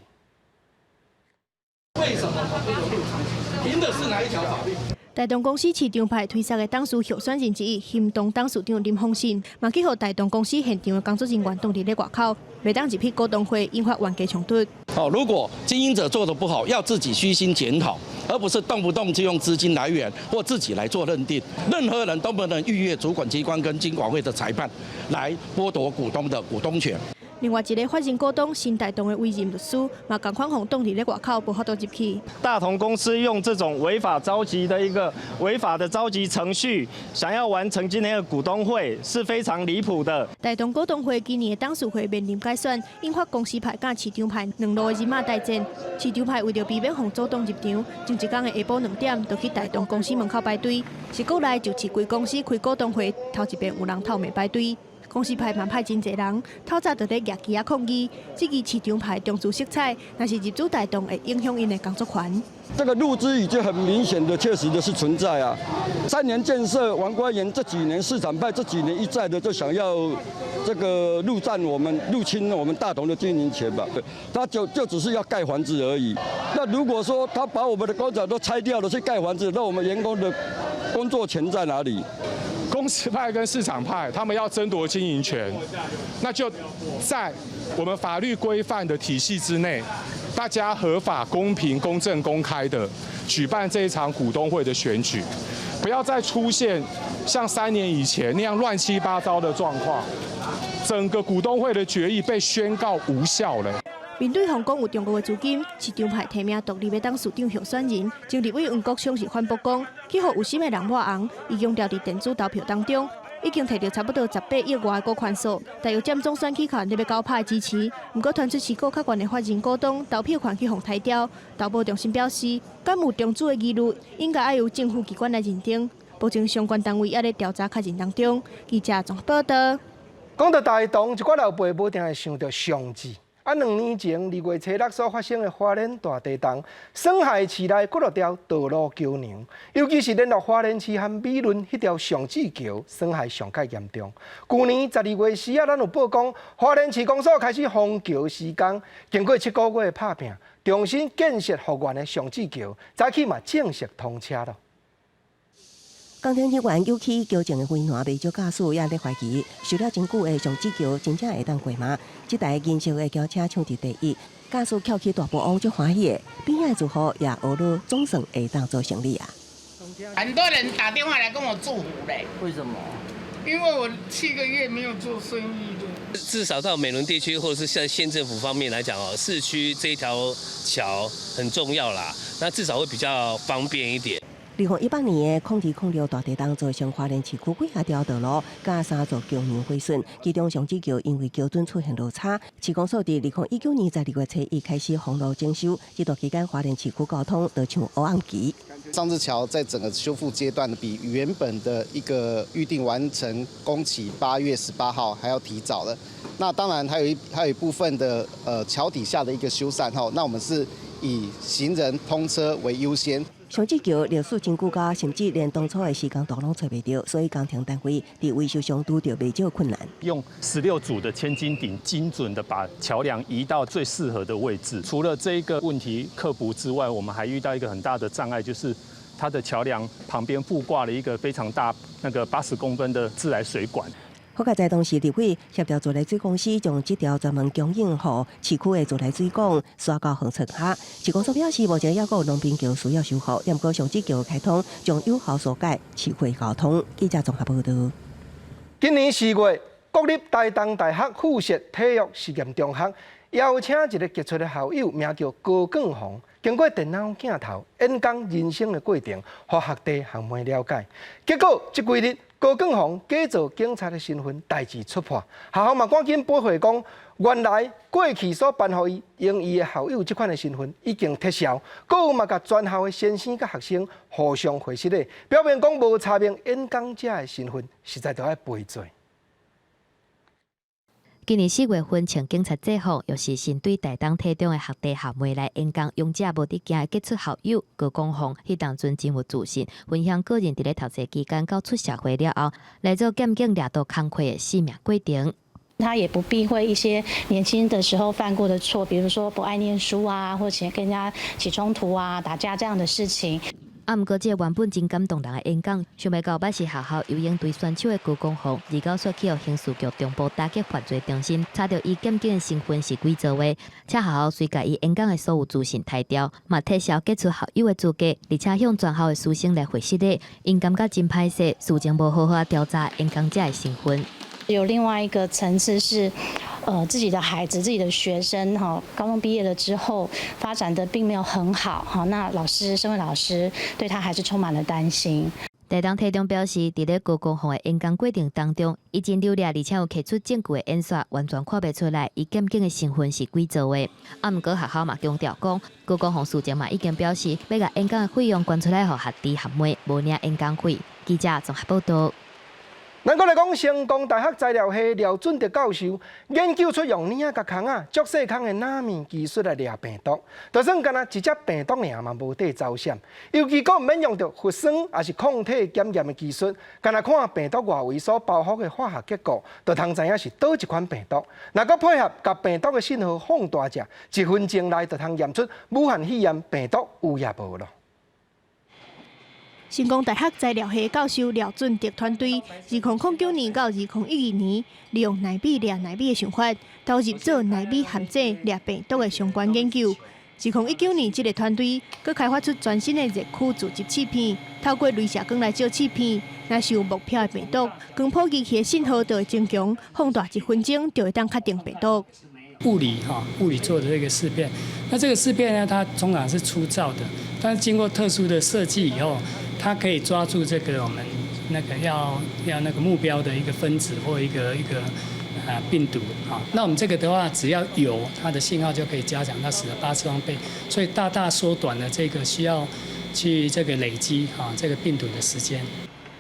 為什麼會有入場？憑的是哪一條法律？大同公司市場派推捒的董事候選人之一，興東董事長林鴻信，嘛去予大同公司現場的工作人員擋佇咧外口，袂當入去股東會，引發冤家衝突。哦，如果經營者做得不好，要自己虛心檢討，而不是動不動就用資金來源或自己來做認定。任何人都不能逾越主管機關跟金管會的裁判，來剝奪股東的股東權。另外一个法人股東新大同的委任律師嘛，仝款予擋佇咧外口，無法度入去。大同公司用這種違法召集的一個違法的召集程序，想要完成今天的股東會，是非常離譜的。大同股東會今年的董事會面臨改選，引發公司派佮市場派兩路的人馬大戰。市場派為著避免予阻擋入場，前一工的下晡2點就去大同公司門口排隊，是國內就市貴公司開股東會頭一遍有人透暝排隊。公司派嘛派真濟人，透早就咧舉旗仔抗議，質疑市場派中資色彩，若是入主大同會影響𪜶的工作權。這個陸資已經很明顯的、確實的是存在啊。三年建設，王冠元這幾年市場派這幾年一再的就想要這個入佔我們、入侵我們大同的經營權吧。他就只是要蓋房子而已。那如果說他把我們的工廠都拆掉了去蓋房子，那我們員工的工作權在哪裡？公司派跟市場派，他們要爭奪經營權，那就在我們法律規範的體系之內，大家合法、公平、公正、公開的舉辦這一場股東會的選舉，不要再出現像3年以前那樣亂七八糟的狀況，整個股東會的決議被宣告無效了。面對予講有中國的資金，市場派提名獨立的董事長候選人，前立委黃國昌是反駁講，去予有心的人抹紅，伊強調佇電子投票當中，已經提著差不多18億外的股權數，大約佔總選舉權6.9%支持。毋過傳出持股較懸的法人股東投票權去予刣掉，投保中心表示，敢有中資的疑慮，應該愛由政府機關來認定。目前相關單位猶咧調查確認當中。記者綜合報道。講到大同，一寡老輩無定會想著尚志。啊，2年前2月初6所發生的花蓮大地動，損害市內幾落條道路橋梁，尤其是連絡花蓮市和美崙彼條尚志橋，損害上蓋嚴重。舊年12月時啊，咱有報講，花蓮市公所開始封橋施工，經過7個月的拍拚，重新建設復原的尚志橋，早起嘛正式通車囉。工程人員揪起橋前的圍欄，袂少駕駛也咧懷疑，修了真久的尚志橋真正會當過嗎？這台銀色的轎車搶佇第一，駕駛翹起大波王足歡喜的，邊仔的住戶也學了總算會當做生理啊。很多人打電話來跟我祝福嘞。為什麼？因為我7個月沒有做生意了。至少到美崙地區，或者是像縣政府方面來講哦，市區這一條橋很重要啦，那至少會比較方便一點。2018年的2006大地震造成花蓮市區幾仔條道路佮三座橋梁毀損，其中上子橋因為橋墩出現落差，市公所佇2019年12月初一開始封路整修，這段期間花蓮市區交通就像黑暗期。上子橋在整個修復階段，比原本的一個預定完成工期8月18號還要提早了。那當然還有一部分的橋底下的一個修繕哈，那我們是以行人通車為優先。上子橋歷史真久甲，甚至連當初的施工圖攏揣袂著，所以工程單位佇維修上拄著袂少困難。用16組的千斤頂，精準的把橋梁移到最適合的位置。除了這個問題克服之外，我們還遇到一個很大的障礙，就是它的橋梁旁邊附掛了一個非常大、那個80公分的自來水管。好佳哉當時立委協調自來水公司將這條專門供應予市區的自來水管徙到橫村下。市公所表示，目前猶閣有龍平橋需要修復，毋過上子橋開通將有效疏解市區交通。記者綜合報導。今年4月，國立台東大學附設體育實驗中學邀請一个傑出的校友，名叫高冠宏，經過電腦鏡頭演講人生的過程，予學弟學妹了解。結果這幾日，高冠宏假做警察的身份，代誌出破，學校嘛趕緊駁回講，原來過去所頒予伊榮譽的校友這款的身份已經撤銷，閣有嘛共全校的先生佮學生互相回失禮，表明講無查明演講者的身份，實在著愛賠罪。今年4月份穿警察制服，又是身對台東體中的學弟學妹來演講，勇者無佇驚的傑出校友高冠宏，彼當陣真有自信，分享個人佇咧讀冊期間到出社會了後，來做檢警掠刀工課的生命過程。他也不避諱一些年輕的時候犯過的錯，比如說不愛念書啊，或者跟人家起衝突啊、打架這樣的事情。啊，毋過這個原本真感動人的演講，想袂到捌是學校游泳隊選手的高冠宏，29歲去予刑事局中部打擊犯罪中心查著伊檢警的身份是偽造的，且學校隨共伊演講的所有資訊刣掉，嘛撤銷傑出校友的資格，而且向全校的師生來回失禮，𪜶感覺真歹勢，事前無好好調查演講者的身份。有另外一個層次是，自己的孩子、自己的學生，哈，高中畢業了之後發展的並沒有很好，哈，那老師，身為老師，對他還是充滿了擔心。台東體中表示，佇咧高冠宏的演講過程當中，伊真流利，而且有提出證據的演說，完全看袂出來伊檢警的身份是偽造的。啊，毋過學校嘛強調講，高冠宏事前嘛已經表示，欲共演講的費用捐出來予學弟學妹，無領演講費。記者綜合報導。咱閣來講，成功大學材料系廖俊德教授研究出用鏈仔佮空仔足細空的納米技術來掠病毒，就算干焦一隻病毒爾嘛無得走閃。尤其閣毋免用著核酸抑是抗體檢驗的技術，干焦看病毒外圍所包覆的化學結構，就通知影是佗一款病毒。若閣配合共病毒的信號放大者，1分鐘內就通驗出武漢肺炎病毒有抑無囉。成功大學材料系教授廖俊德團隊，2009年到2012年，利用納米掠納米的想法，投入做納米陷阱掠病毒的相關研究。2019年，這個團隊閣開發出全新的熱區自集試片，透過鐳射光來照試片，若是有目標的病毒，光譜儀器的信號就會增強，放大1分鐘就會當確定病毒。物理哈，物理做的這個試片，那這個試片呢，它通常是粗糙的，但是經過特殊的設計以後，它可以抓住這個我們那個要那個目標的一個分子或一個病毒啊。那我們這個的話，只要有它的信號就可以加強到10的8次方倍，所以大大縮短了這個需要去這個累積啊這個病毒的時間。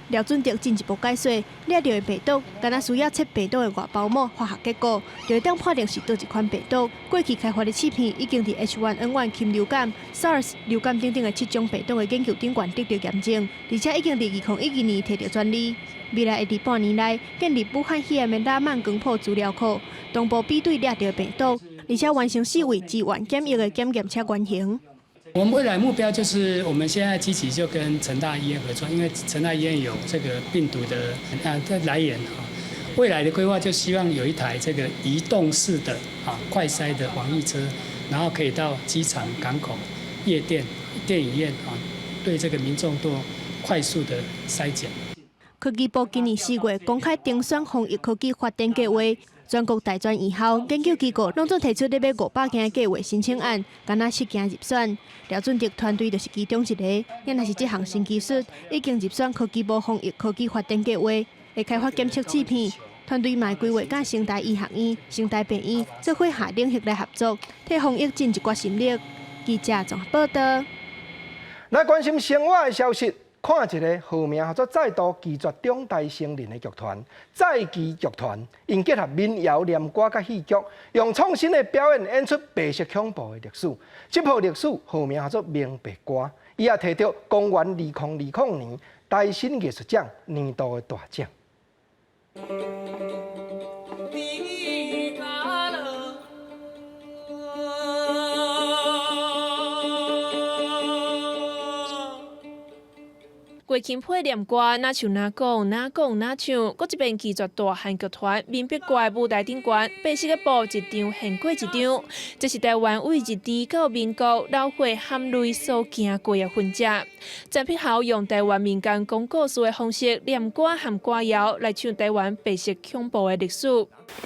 廖俊德進一步解說，掠著的病毒，干焦需要測病毒的外包膜化學結構，就會當判定是佗一款病毒。過去開發的試片已經佇 H1N1 禽流感、SARS 流感等等的七種病毒的研究頂懸得著驗證，而且已經佇2012年提著專利。未來會佇半年內建立武漢肺炎的拉曼光譜資料庫，同步比對掠著的病毒，而且完成四位自願檢疫的檢驗車原型。我們未來目標就是，我們現在積極就跟成大醫院合作，因為成大醫院有這個病毒的啊的來源哈。未來的規劃就希望有一台這個移動式的啊快篩的防疫車，然後可以到機場、港口、夜店、電影院啊，對這個民眾做快速的篩檢。科技部今年4月公開評選防疫科技發展計畫。全國大專院校研究機構攏總提出咧欲500件計劃申請案，敢若失驚入選。廖俊德團隊就是其中一個。也若是這項新技術已經入選科技部防疫科技發展計劃，會開發檢測試片。團隊嘛規劃佮成大醫學院、成大病院做伙下領域來合作，替防疫盡一寡心力。記者綜合報道。來關心生活的消息，看一个號名號做再度拒絕長大成人的劇團，再拒劇團，𪜶結合民謠念歌佮戲劇，用創新的表演演出白色恐怖的歷史。這部歷史號名號做《明白歌》，伊也提著公元2020年台新藝術獎年度的大獎。月琴配念歌，若唱若講，若講若唱，閣一遍拒絕大漢劇團明白歌舞台頂懸，白色的布一張現過一張，這是台灣為日治到民國流血含淚所行過的痕跡。陳碧豪用台灣民間講故事的方式，念歌和歌謠來唱台灣白色恐怖的歷史。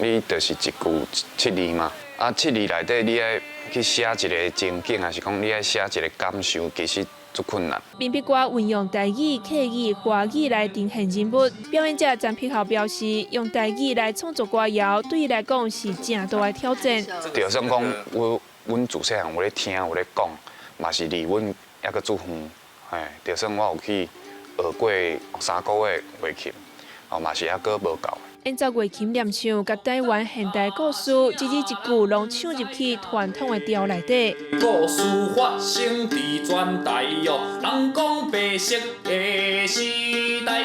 你就是一句七字嘛，啊七字內底你愛去寫一個情景，還是講你愛寫一個感受，其實足困難。明白歌運用台語、客語、華語來呈現人物。表演者陳碧豪表示，用台語來創作歌謠，對伊來講是誠大的挑戰。就算講，阮自細漢有咧聽，有咧講，嘛是離阮猶閣足遠。嘿，就算我有去學過3個月月琴，哦，嘛是猶閣無夠。演奏月琴念唱，佮台灣現代故事，一字一句攏唱入去傳統的調內底。故事發生佇全台喲，人講白色的時代。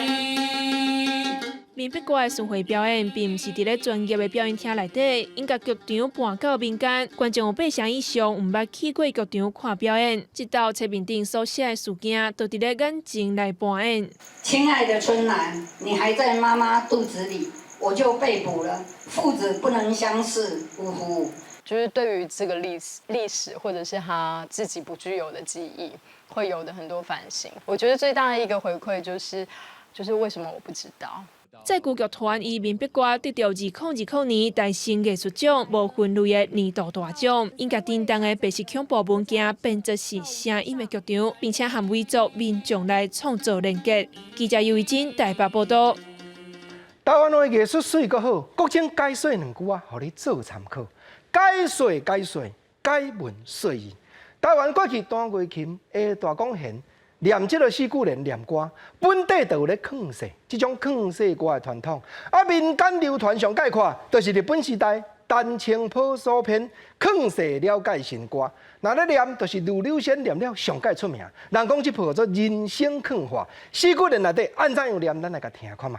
明白歌的巡迴表演，並毋是佇咧專業的表演廳內底，𪜶共劇場搬到民間，觀眾有八成以上毋捌去過劇場看表演。這道冊面頂所寫的事件，都佇咧眼前來扮演。親愛的春蘭，你還在媽媽肚子裡，我就被捕了。父子不能相視，嗚呼。就是對於這個歷史，或者是他自己不具有的記憶，會有的很多反省。我覺得最大的一個回饋就是，就是為什麼我不知道。再拒劇團以明白歌得著2020年台新藝術獎無分類的年度大獎，𪜶共震動的白色恐怖文件變作是聲音的劇場，並且和維族民眾來創造連結。記者尤慧珍台北報道。台灣話藝術媠閣好，國情解說兩句仔，予你做參考。解說解說，解文說意。台灣過去彈月琴、下大管弦。念這个四句聯念歌，本地就有咧勸世，這種勸世歌的傳統。啊，民間流傳上概括，就是日本時代陳澄波所編勸世了解神歌。若咧念，就是盧柳仙念了上蓋出名。人講這部叫做人生勸話，四句聯內底按怎樣念，咱來共聽看覓。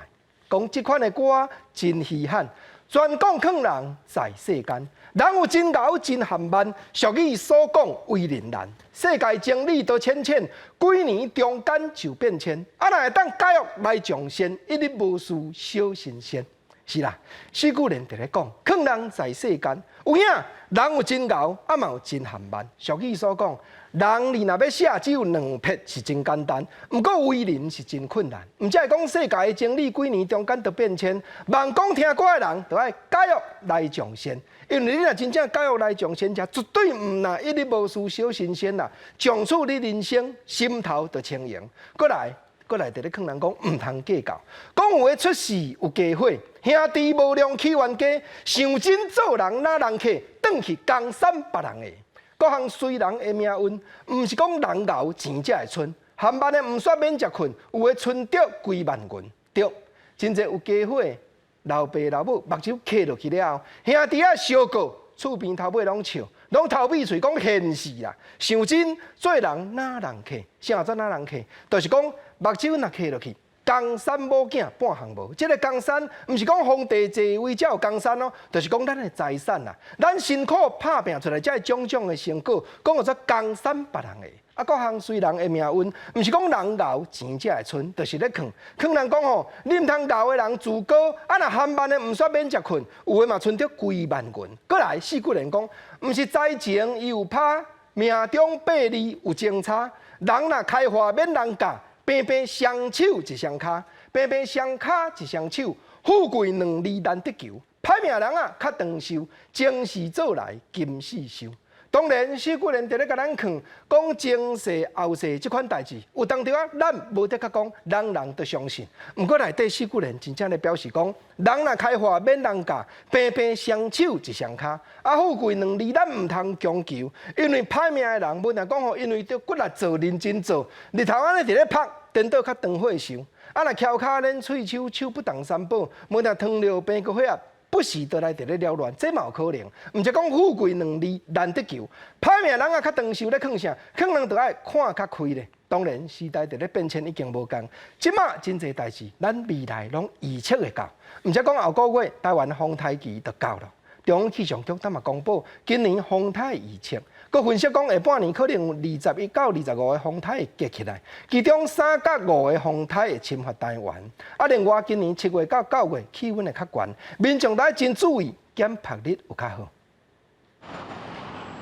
講這款的歌真稀罕，專講勸人在世間，人有真𠢕真含慢，俗語所講為人難。世界真理多淺淺，幾年中間就變遷。啊，若會當假欲來上善，一日無事小神仙。是啦，四句聯佇咧講，勸人在世間，有影人有真𠢕，啊嘛有真含慢。俗語所講，人你若欲寫，只有兩撇是真簡單，毋過為人是真困難。毋才會講世界的真理幾年中間就變遷，望講聽歌的人，就愛假欲來上善。因為你若真正假欲來上善，才絕對毋若一日無事小神仙啦。從此你人生心頭就輕盈。閣來，閣來，佇咧勸人講毋通計較，講有的出世有機會，兄弟無量去冤家，想真做人哪人客，轉去江山別人的。各項隨人的命運，毋是講人𠢕錢才會賰，含慢的毋煞免食睏，有的賰著幾萬銀。對，真濟有機會，老爸老母目睭磕落去了後，兄弟仔相告，厝邊頭尾攏笑，攏頭尾喙講現實啦。想真做人哪人客，啥做哪人客，就是講目睭若磕落去。江山某囝半項無，這个江山毋是講皇帝坐位才有江山哦，就是講咱的財產啦。咱辛苦拍拚出來這種種的成果，講叫做江山別人的。啊，各項隨人的命運，毋是講人𠢕錢才會賰，就是咧勸勸人講吼，你毋通𠢕的人自高，啊若含慢的毋煞免食睏，有的嘛賰著幾萬銀。閣來四句聯講，毋是才情伊有拍，命中八字有精差，人若開化免人教。平平雙手一雙跤，平平雙跤一雙手，富貴兩字難得求。歹命人啊，較長壽，前世做來今世受。當然，史古連佇咧共咱勸講前世後世這款代誌，有當時啊，咱無得較講，人人都相信。毋過內底史古連真正咧表示講，人若開化免人教，平平雙手一雙跤。啊，富貴兩字咱毋通強求，因為歹命的人，無定講吼，因為著骨力做、認真做，日頭按呢佇咧拍，顛倒較長歲壽。啊，若翹跤練喙手，手不當三寶，無定糖尿病高血壓。不時都來佇咧擾亂，這嘛有可能。毋是講富貴兩字難得求，歹命人啊較長壽咧囥啥？可能著愛看較開咧。當然時代佇咧變遷已經無仝，這馬真濟代誌，咱未來攏預測會到。毋是講後個月台灣風颱期就到了。中央氣象局拄嘛公布今年風颱預測，閣分析講下半年可能有21到25個風颱會結起來，其中3到5個風颱會侵犯台灣。啊，另外今年7月到9月氣溫會較懸，民眾愛真注意減曝日有較好。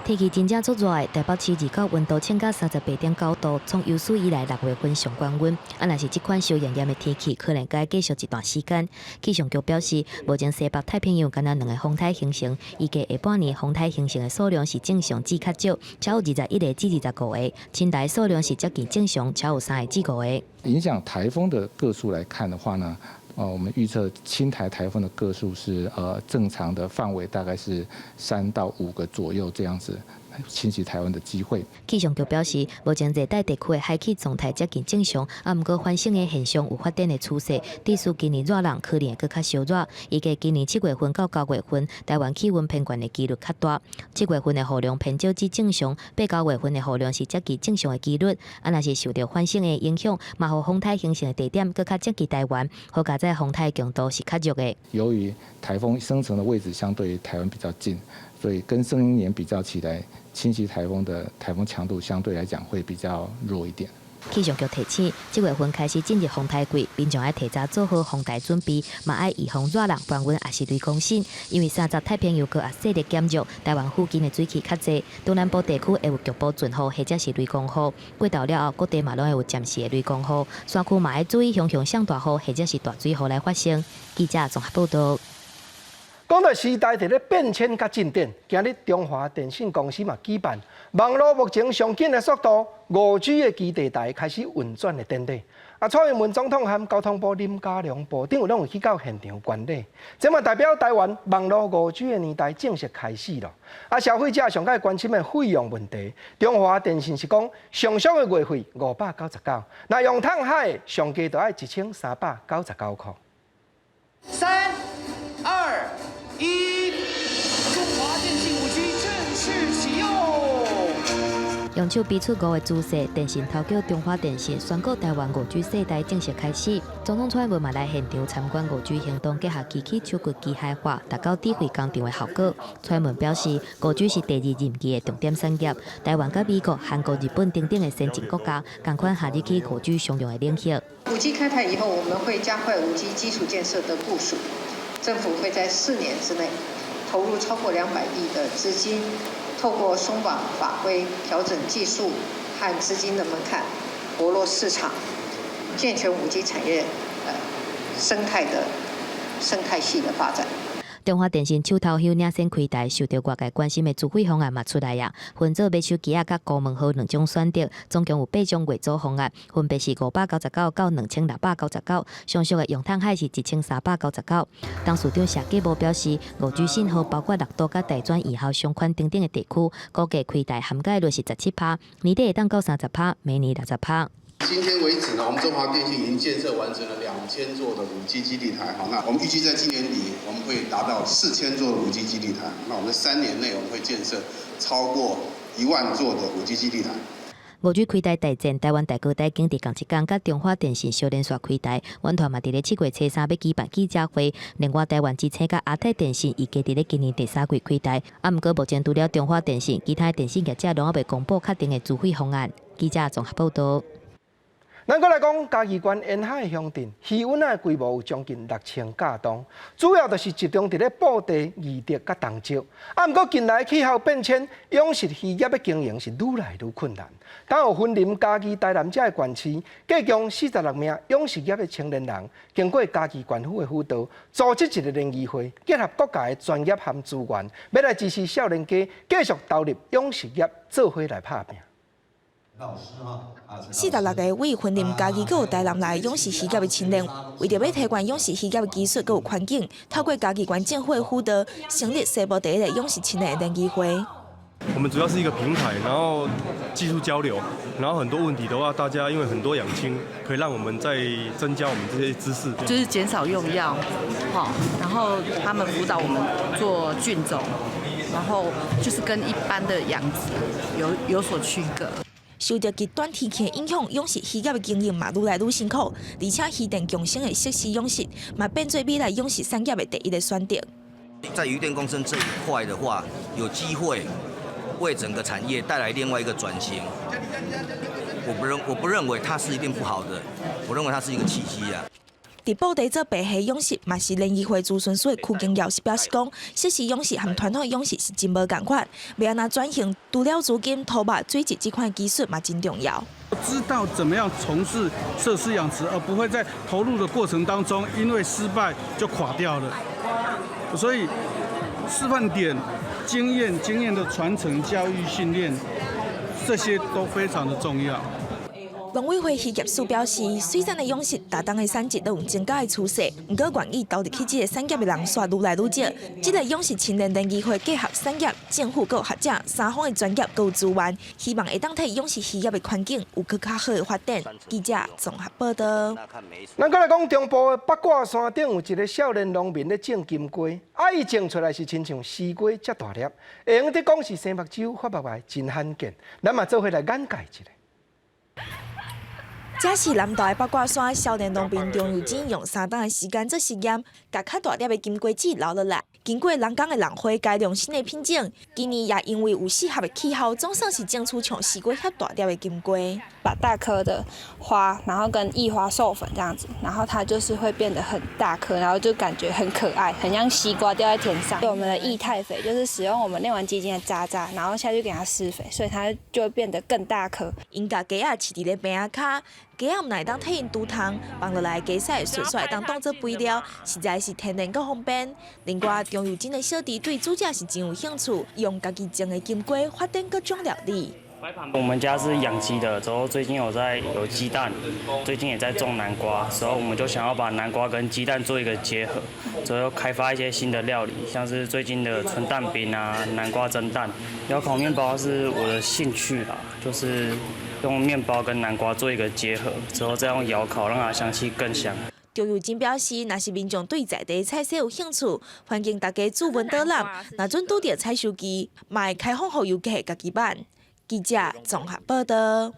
天氣真正足熱的，台北市29溫度衝到38.9度，創有史以來6月份上懸溫。啊，若是這款燒炎炎的天氣，可能閣愛繼續一段時間。氣象局表示，目前西北太平洋敢若兩個風颱形成，預計下半年風颱形成的數量是正常至較少，才有21個至25個；輕台數量是接近正常，才有3個至5個。影響颱風的個數來看的話呢，我們預測輕台颱風的個數是正常的範圍，大概是3到5個左右這樣子侵襲台灣的機會。氣象局表示，目前熱帶地區的海氣狀態接近正常，啊，毋過反省的現象有發展的趨勢，致使今年熱浪可能會閣較燒熱。預計今年7月份到9月份，台灣氣溫偏懸的幾率較大。七月份的雨量偏少至正常，8、9月份的雨量是接近正常的幾率。啊，若是受著反省的影響，嘛予風颱形成的地點閣較接近台灣，好佳哉風颱強度是較弱的。由於颱風生成的位置相對於台灣比較近，所以跟上一年比較起來，侵襲颱風的颱風強度相對來講會比較弱一點。氣象局提醒，這月份開始進入風颱季，民眾愛提早做好防台準備，嘛愛預防熱浪、高溫抑是雷公閃。因為三十太平洋高壓勢力減弱，台灣附近的水汽較濟，東南部地區會有局部陣雨或者是雷公雨。過晝了後，各地嘛攏會有暫時的雷公雨，山區嘛愛注意雄雄上大雨或者是大水雨來發生。記者綜合報道。講到時代佇咧變遷佮進展，今日中華電信公司嘛舉辦網路目前上緊的速度5G 的基地台開始運轉的典禮。啊，蔡英文總統和交通部林佳龍部長攏有去到現場觀禮，這嘛代表台灣網路5G 的年代正式開始了。啊，消費者上愛關心的費用問題，中華電信是講上俗的月費599，若用通海的上低就愛1399塊。三、二、一，中華電信5G 正式啟用。用手比出五個姿勢，電信頭家中華電信宣告台灣5G 世代正式開始。總統蔡英文嘛來現場參觀5G 行動結合機器手骨機械化，達到智慧工廠的效果。蔡英文表示，5G 是第二任期的重點產業。台灣佮美國、韓國、日本等等的先進國家，仝款納入去5G 商用的領域。 5G 開台以後，我們會加快5G 基礎建設的部署。政府會在4年之內投入超過200億的資金，透過鬆綁法規、調整技術和資金的門檻，活絡市場，健全5G 產業生態系的發展。中華電信手頭睅領先開台，受到外界關心的資費方案嘛出來啊，分做買手機仔佮高門號兩種選擇，總共有八種月租方案，分別是599到2699，上俗的用通海是1399。董事長謝繼模表示，5G 信號包括六都佮大專院校商圈等等的地區，估計開台涵蓋率是17趴，年底會當到30趴，明年60趴。今天為止呢，我們中華電信已經建設完成了2000座的5G 基地台，好，那我們預計在今年底我們會達到4000座的5G 基地台，那我們3年內我們會建設超過1萬座的5G 基地台。 5G 開台大戰，台灣大哥大經佇仝一工，佮中華電信小連續開台，遠傳嘛佇咧7月初三欲舉辦記者會。另外，台灣之星佮亞太電信預計佇咧今年第三季開台。啊，毋過目前除了中華電信，其他電信業者攏猶未公布確定的資費方案。記者綜合報道。咱閣來講，嘉義縣沿海鄉鎮魚塭仔的規模有將近6000甲噸，主要就是集中佇咧布袋、義德佮東石。啊，毋過近來氣候變遷，養殖漁業的經營是愈來愈困難。當有雲林、嘉義、台南遮的縣市，計共46名養殖業的青年人，經過嘉義縣府的輔導，組織一个聯誼會，結合各界的專業和資源，欲來支持少年家繼續投入養殖業，做伙來拍拚。 46个位雲林、嘉義閣有台南來養殖漁業的青年，為著欲提懸養殖漁業的技術閣有環境，透過嘉義縣政府的輔導，成立西部第一个養殖青年的聯誼會。我們主要是一個平台，然後技術交流，然後很多問題的話，大家因為很多養青，可以讓我們再增加我們這些知識。就是減少用藥，好，然後他們輔導我們做菌種，然後就是跟一般的養殖有所區隔。受著極端天氣的影響，養殖漁業的經營嘛愈來愈辛苦，而且漁電共生的設施養殖嘛變做未來養殖產業的第一个選擇。在漁電共生這一塊的話，有機會為整個產業帶來另外一個轉型。我不認為它是一定不好的，我認為它是一個契機啊。佇布袋做白蝦養殖，嘛是聯誼會諮詢師邱經耀是表示講，設施養殖和傳統養殖是真無仝款，欲按怎轉型，除了資金、土肉、水質這款技術嘛真重要。知道怎麼樣從事設施養殖，而不會在投入的過程當中因為失敗就垮掉了。所以示範點、經驗的傳承、教育訓練，這些都非常的重要。農委會漁業署表示，水產的養殖，逐冬的產值都有增加的趨勢。毋過，願意投入去這个產業的人卻愈來愈少。這个養殖青年聯誼會結合產業、政府閣學者三方的專業閣有資源，希望會當替養殖漁業的環境有閣較好的發展。記者綜合報導。咱閣來講中部的八卦山頂有一个少年農民咧種金瓜，啊，伊種出來是親像西瓜遮大粒，會用得講是生目睭發目來真罕見。咱嘛做伙來眼界一下。這是南投的八卦山少年農民張幼珍用3冬的時間做實驗，共較大粒的金瓜子留落來，經過人工的輪花改良新的品種，今年也因為有適合的氣候，總算是種出像西瓜遐大粒的金瓜。把大顆的花，然後跟異花授粉這樣子，然後它就是會變得很大顆，然後就感覺很可愛，很像西瓜掉在田上。我們的液態肥就是使用我們內環基金的渣渣，然後下去給它施肥，所以它就會變得更大顆。𪜶共雞仔飼佇咧棚仔跤，雞仔毋但會當替𪜶除蟲，放落來雞屎順紲會當當做肥料，實在是天然閣方便。另外，張幼珍的小弟對煮食是真有興趣，用家己種的金瓜發展各種料理。我們家是養雞的，之後最近有在有雞蛋，最近也在種南瓜，所以我們就想要把南瓜跟雞蛋做一個結合，之後開發一些新的料理，像是最近的純蛋餅啊、南瓜蒸蛋。窯烤麵包是我的興趣啦，就是用麵包跟南瓜做一個結合，之後再用窯烤，讓它香氣更香。張幼珍表示，若是民眾對在地菜色有興趣，歡迎大家諮詢導覽。若準拄著採收期，嘛會開放予遊客家己辦。記者綜合報導。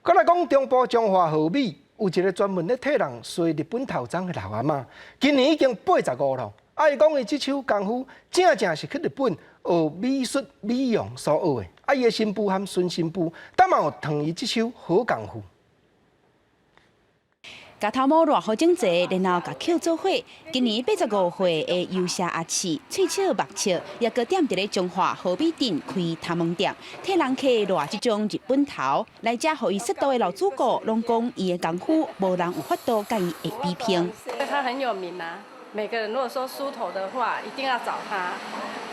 閣來講中部彰化和美有一个專門咧替人梳日本頭鬃的老阿嬤，今年已經85咯。啊，伊講伊這手功夫正正是去日本學美術美容所學的。啊，伊的新婦和孫新婦，當嘛有傳伊這手好功夫。共頭毛捋好整齊，然後共抾做伙。今年85歲的尤謝阿刺，喙笑目笑，猶閣踮佇咧彰化和美鎮開頭毛店，替人客捋這種日本頭。來遮予伊梳刀的老主顧，攏講伊的功夫，無人有法度佮伊會比拼。他很有名啊，每個人如果說梳頭的話，一定要找他，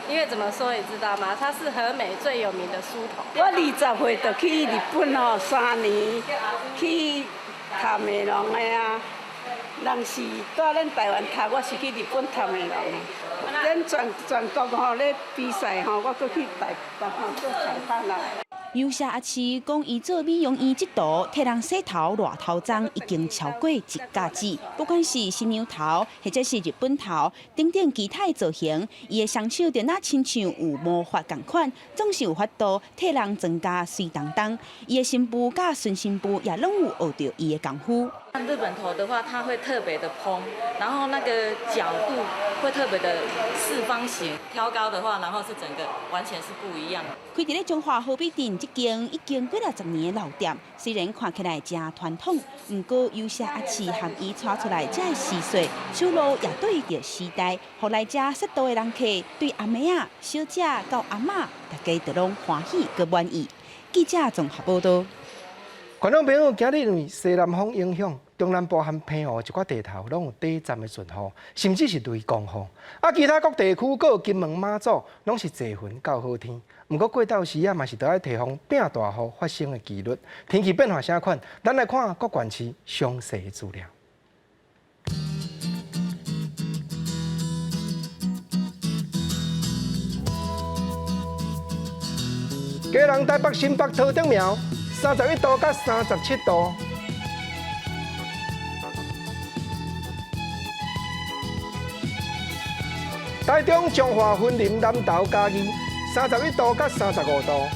因為怎麼說你知道嗎？他是和美最有名的梳頭。我20歲就去日本吼，3年去讀美容的啊，人是蹛咱台灣讀，我是去日本讀美容的。咱全國吼咧比賽吼，我閣去台北做裁判啦。尤謝阿刺講，伊做美容院這道，替人洗頭、捋頭鬃已經超過一甲子。不管是新娘頭，或者是日本頭，等等其他的造型，伊的雙手就若親像有魔法仝款，總是有法度替人妝甲媠當當。伊的新婦佮孫新婦也攏有學著伊的功夫。日本頭的話，它會特別的蓬，然後那個角度會特別的四方形，挑高的話，然後是整個完全是不一樣。開佇咧彰化和美鎮，這間已經幾若十年的老店，雖然看起來誠傳統，毋過有些阿刺和伊帶出來這个時勢，思路也對著時代，予來遮踅道的人客對阿妹仔、小姐到阿嬤，大家都攏歡喜閣滿意。記者綜合報導。觀眾朋友，今日因為西南風影響，中南部和澎湖一寡地頭攏有短暫的陣雨，甚至是雷公雨。啊，其他各地區閣有金門、馬祖，攏是濟雲到好天。毋過過晝時仔嘛是著愛提防變大雨發生的機率。天氣變化啥款？咱來看各縣市詳細的資料。基隆、台北、新北、桃竹苗，31度到37度。台中、彰化、雲林、南投、嘉義，31度到35度。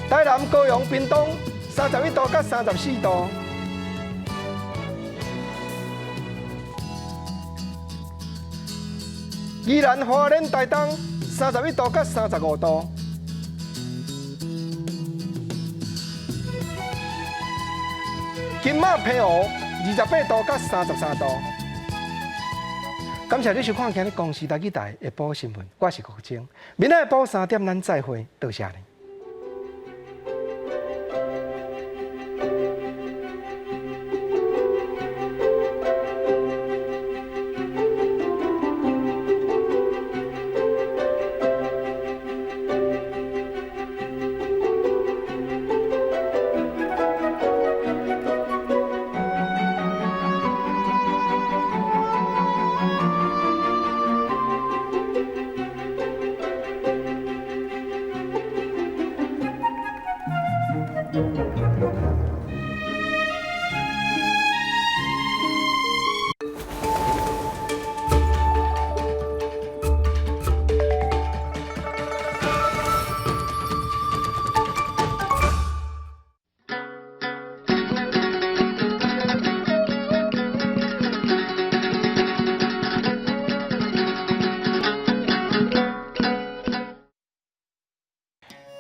台南、高雄、屏東，31度到34度。宜蘭、花蓮、台東，31度到35度。金馬、澎湖，28度到33度。感謝你收看今日公視台語台下晡新聞，我是國晶。明仔下晡3點，咱再會，多謝你。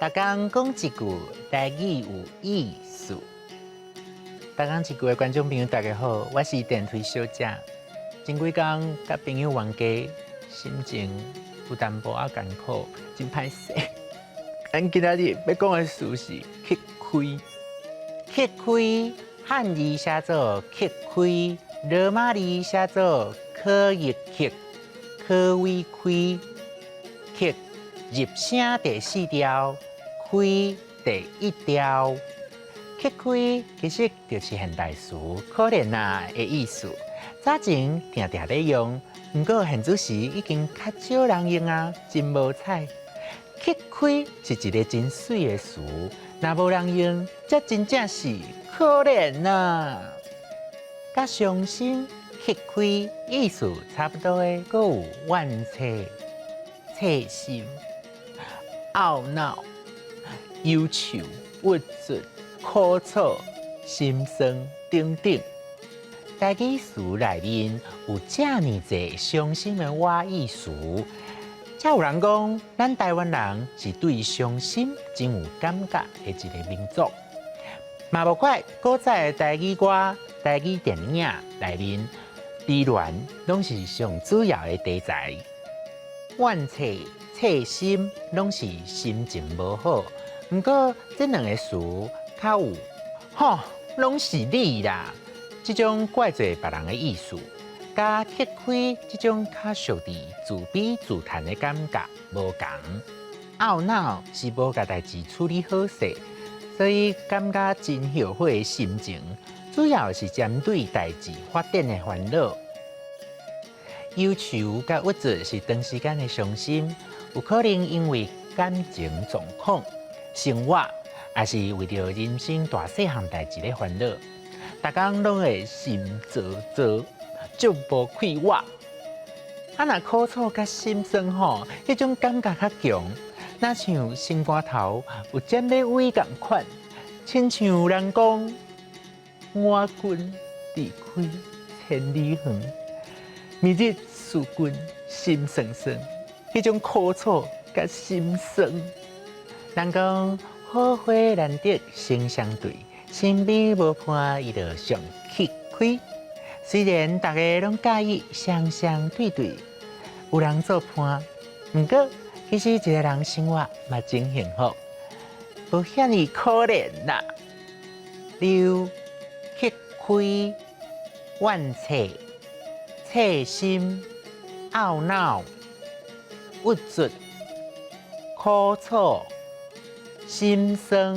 逐工講一句台語有意思。逐工一句的觀眾朋友，大家好，我是電推小姐。前幾工佮朋友冤家，心情有淡薄仔艱苦，真歹勢。咱今仔日欲講的詞是乞開。乞開，漢字寫做乞開，羅馬字寫做可益乞，可為開，乞入聲第四調，開第一調。乞開其實就是現代詞，可憐啊的意思。早前定定咧用，毋過現此時已經較少人用啊，真無彩。乞開是一个真媠的詞，若無人用，這真正是可憐啊。佮傷心、乞開意思差不多的，閣有怨嗟、切心、懊惱、憂愁、鬱卒、苦楚、心酸等等。台語詞內面有遮爾濟傷心的倚意詞，才有人講，咱台灣人是對傷心真有感覺的一个民族。嘛無怪古早的台語歌、台語電影內面，悲戀攏是上主要的題材。怨嗟、切心攏是心情無好。毋過這兩个詞較有吼，攏是你啦。這種怪罪別人的意思，佮乞開這種較屬佇自卑自嘆的感覺無仝。懊惱是無共代誌處理好勢，所以感覺真後悔的心情，主要是針對代誌發展的煩惱。憂愁佮鬱卒是長時間的傷心，有可能因為感情狀況、生活，抑是為著人生大細項代誌咧煩惱。逐工攏會心躁躁，足無快活。啊，若苦楚佮心酸吼，彼種感覺較強，若像心肝頭有針咧崴仝款，親像人講我君離開千里遠，明日思君心酸酸。彼種苦楚佮心酸。人講好花難得成雙對，身邊無伴伊就上吃虧。雖然大家攏佮意雙雙對對，有人做伴，毋過其實一个人生活嘛真幸福，無遐爾可憐啦。溜、吃虧、怨切、切心、懊惱、鬱卒、苦楚、心酸。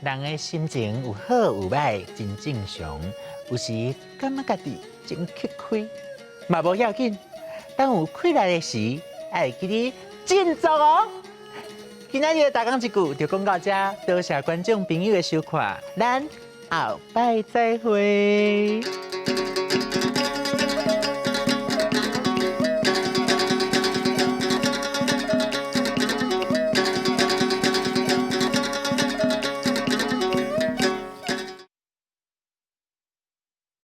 人的心情有好有䆀，真正常。有時感覺家己真吃虧，嘛無要緊。當有氣力的時，愛會記得振作哦。今仔日的大講一句就講到這，多謝觀眾朋友的收看，咱後擺再會。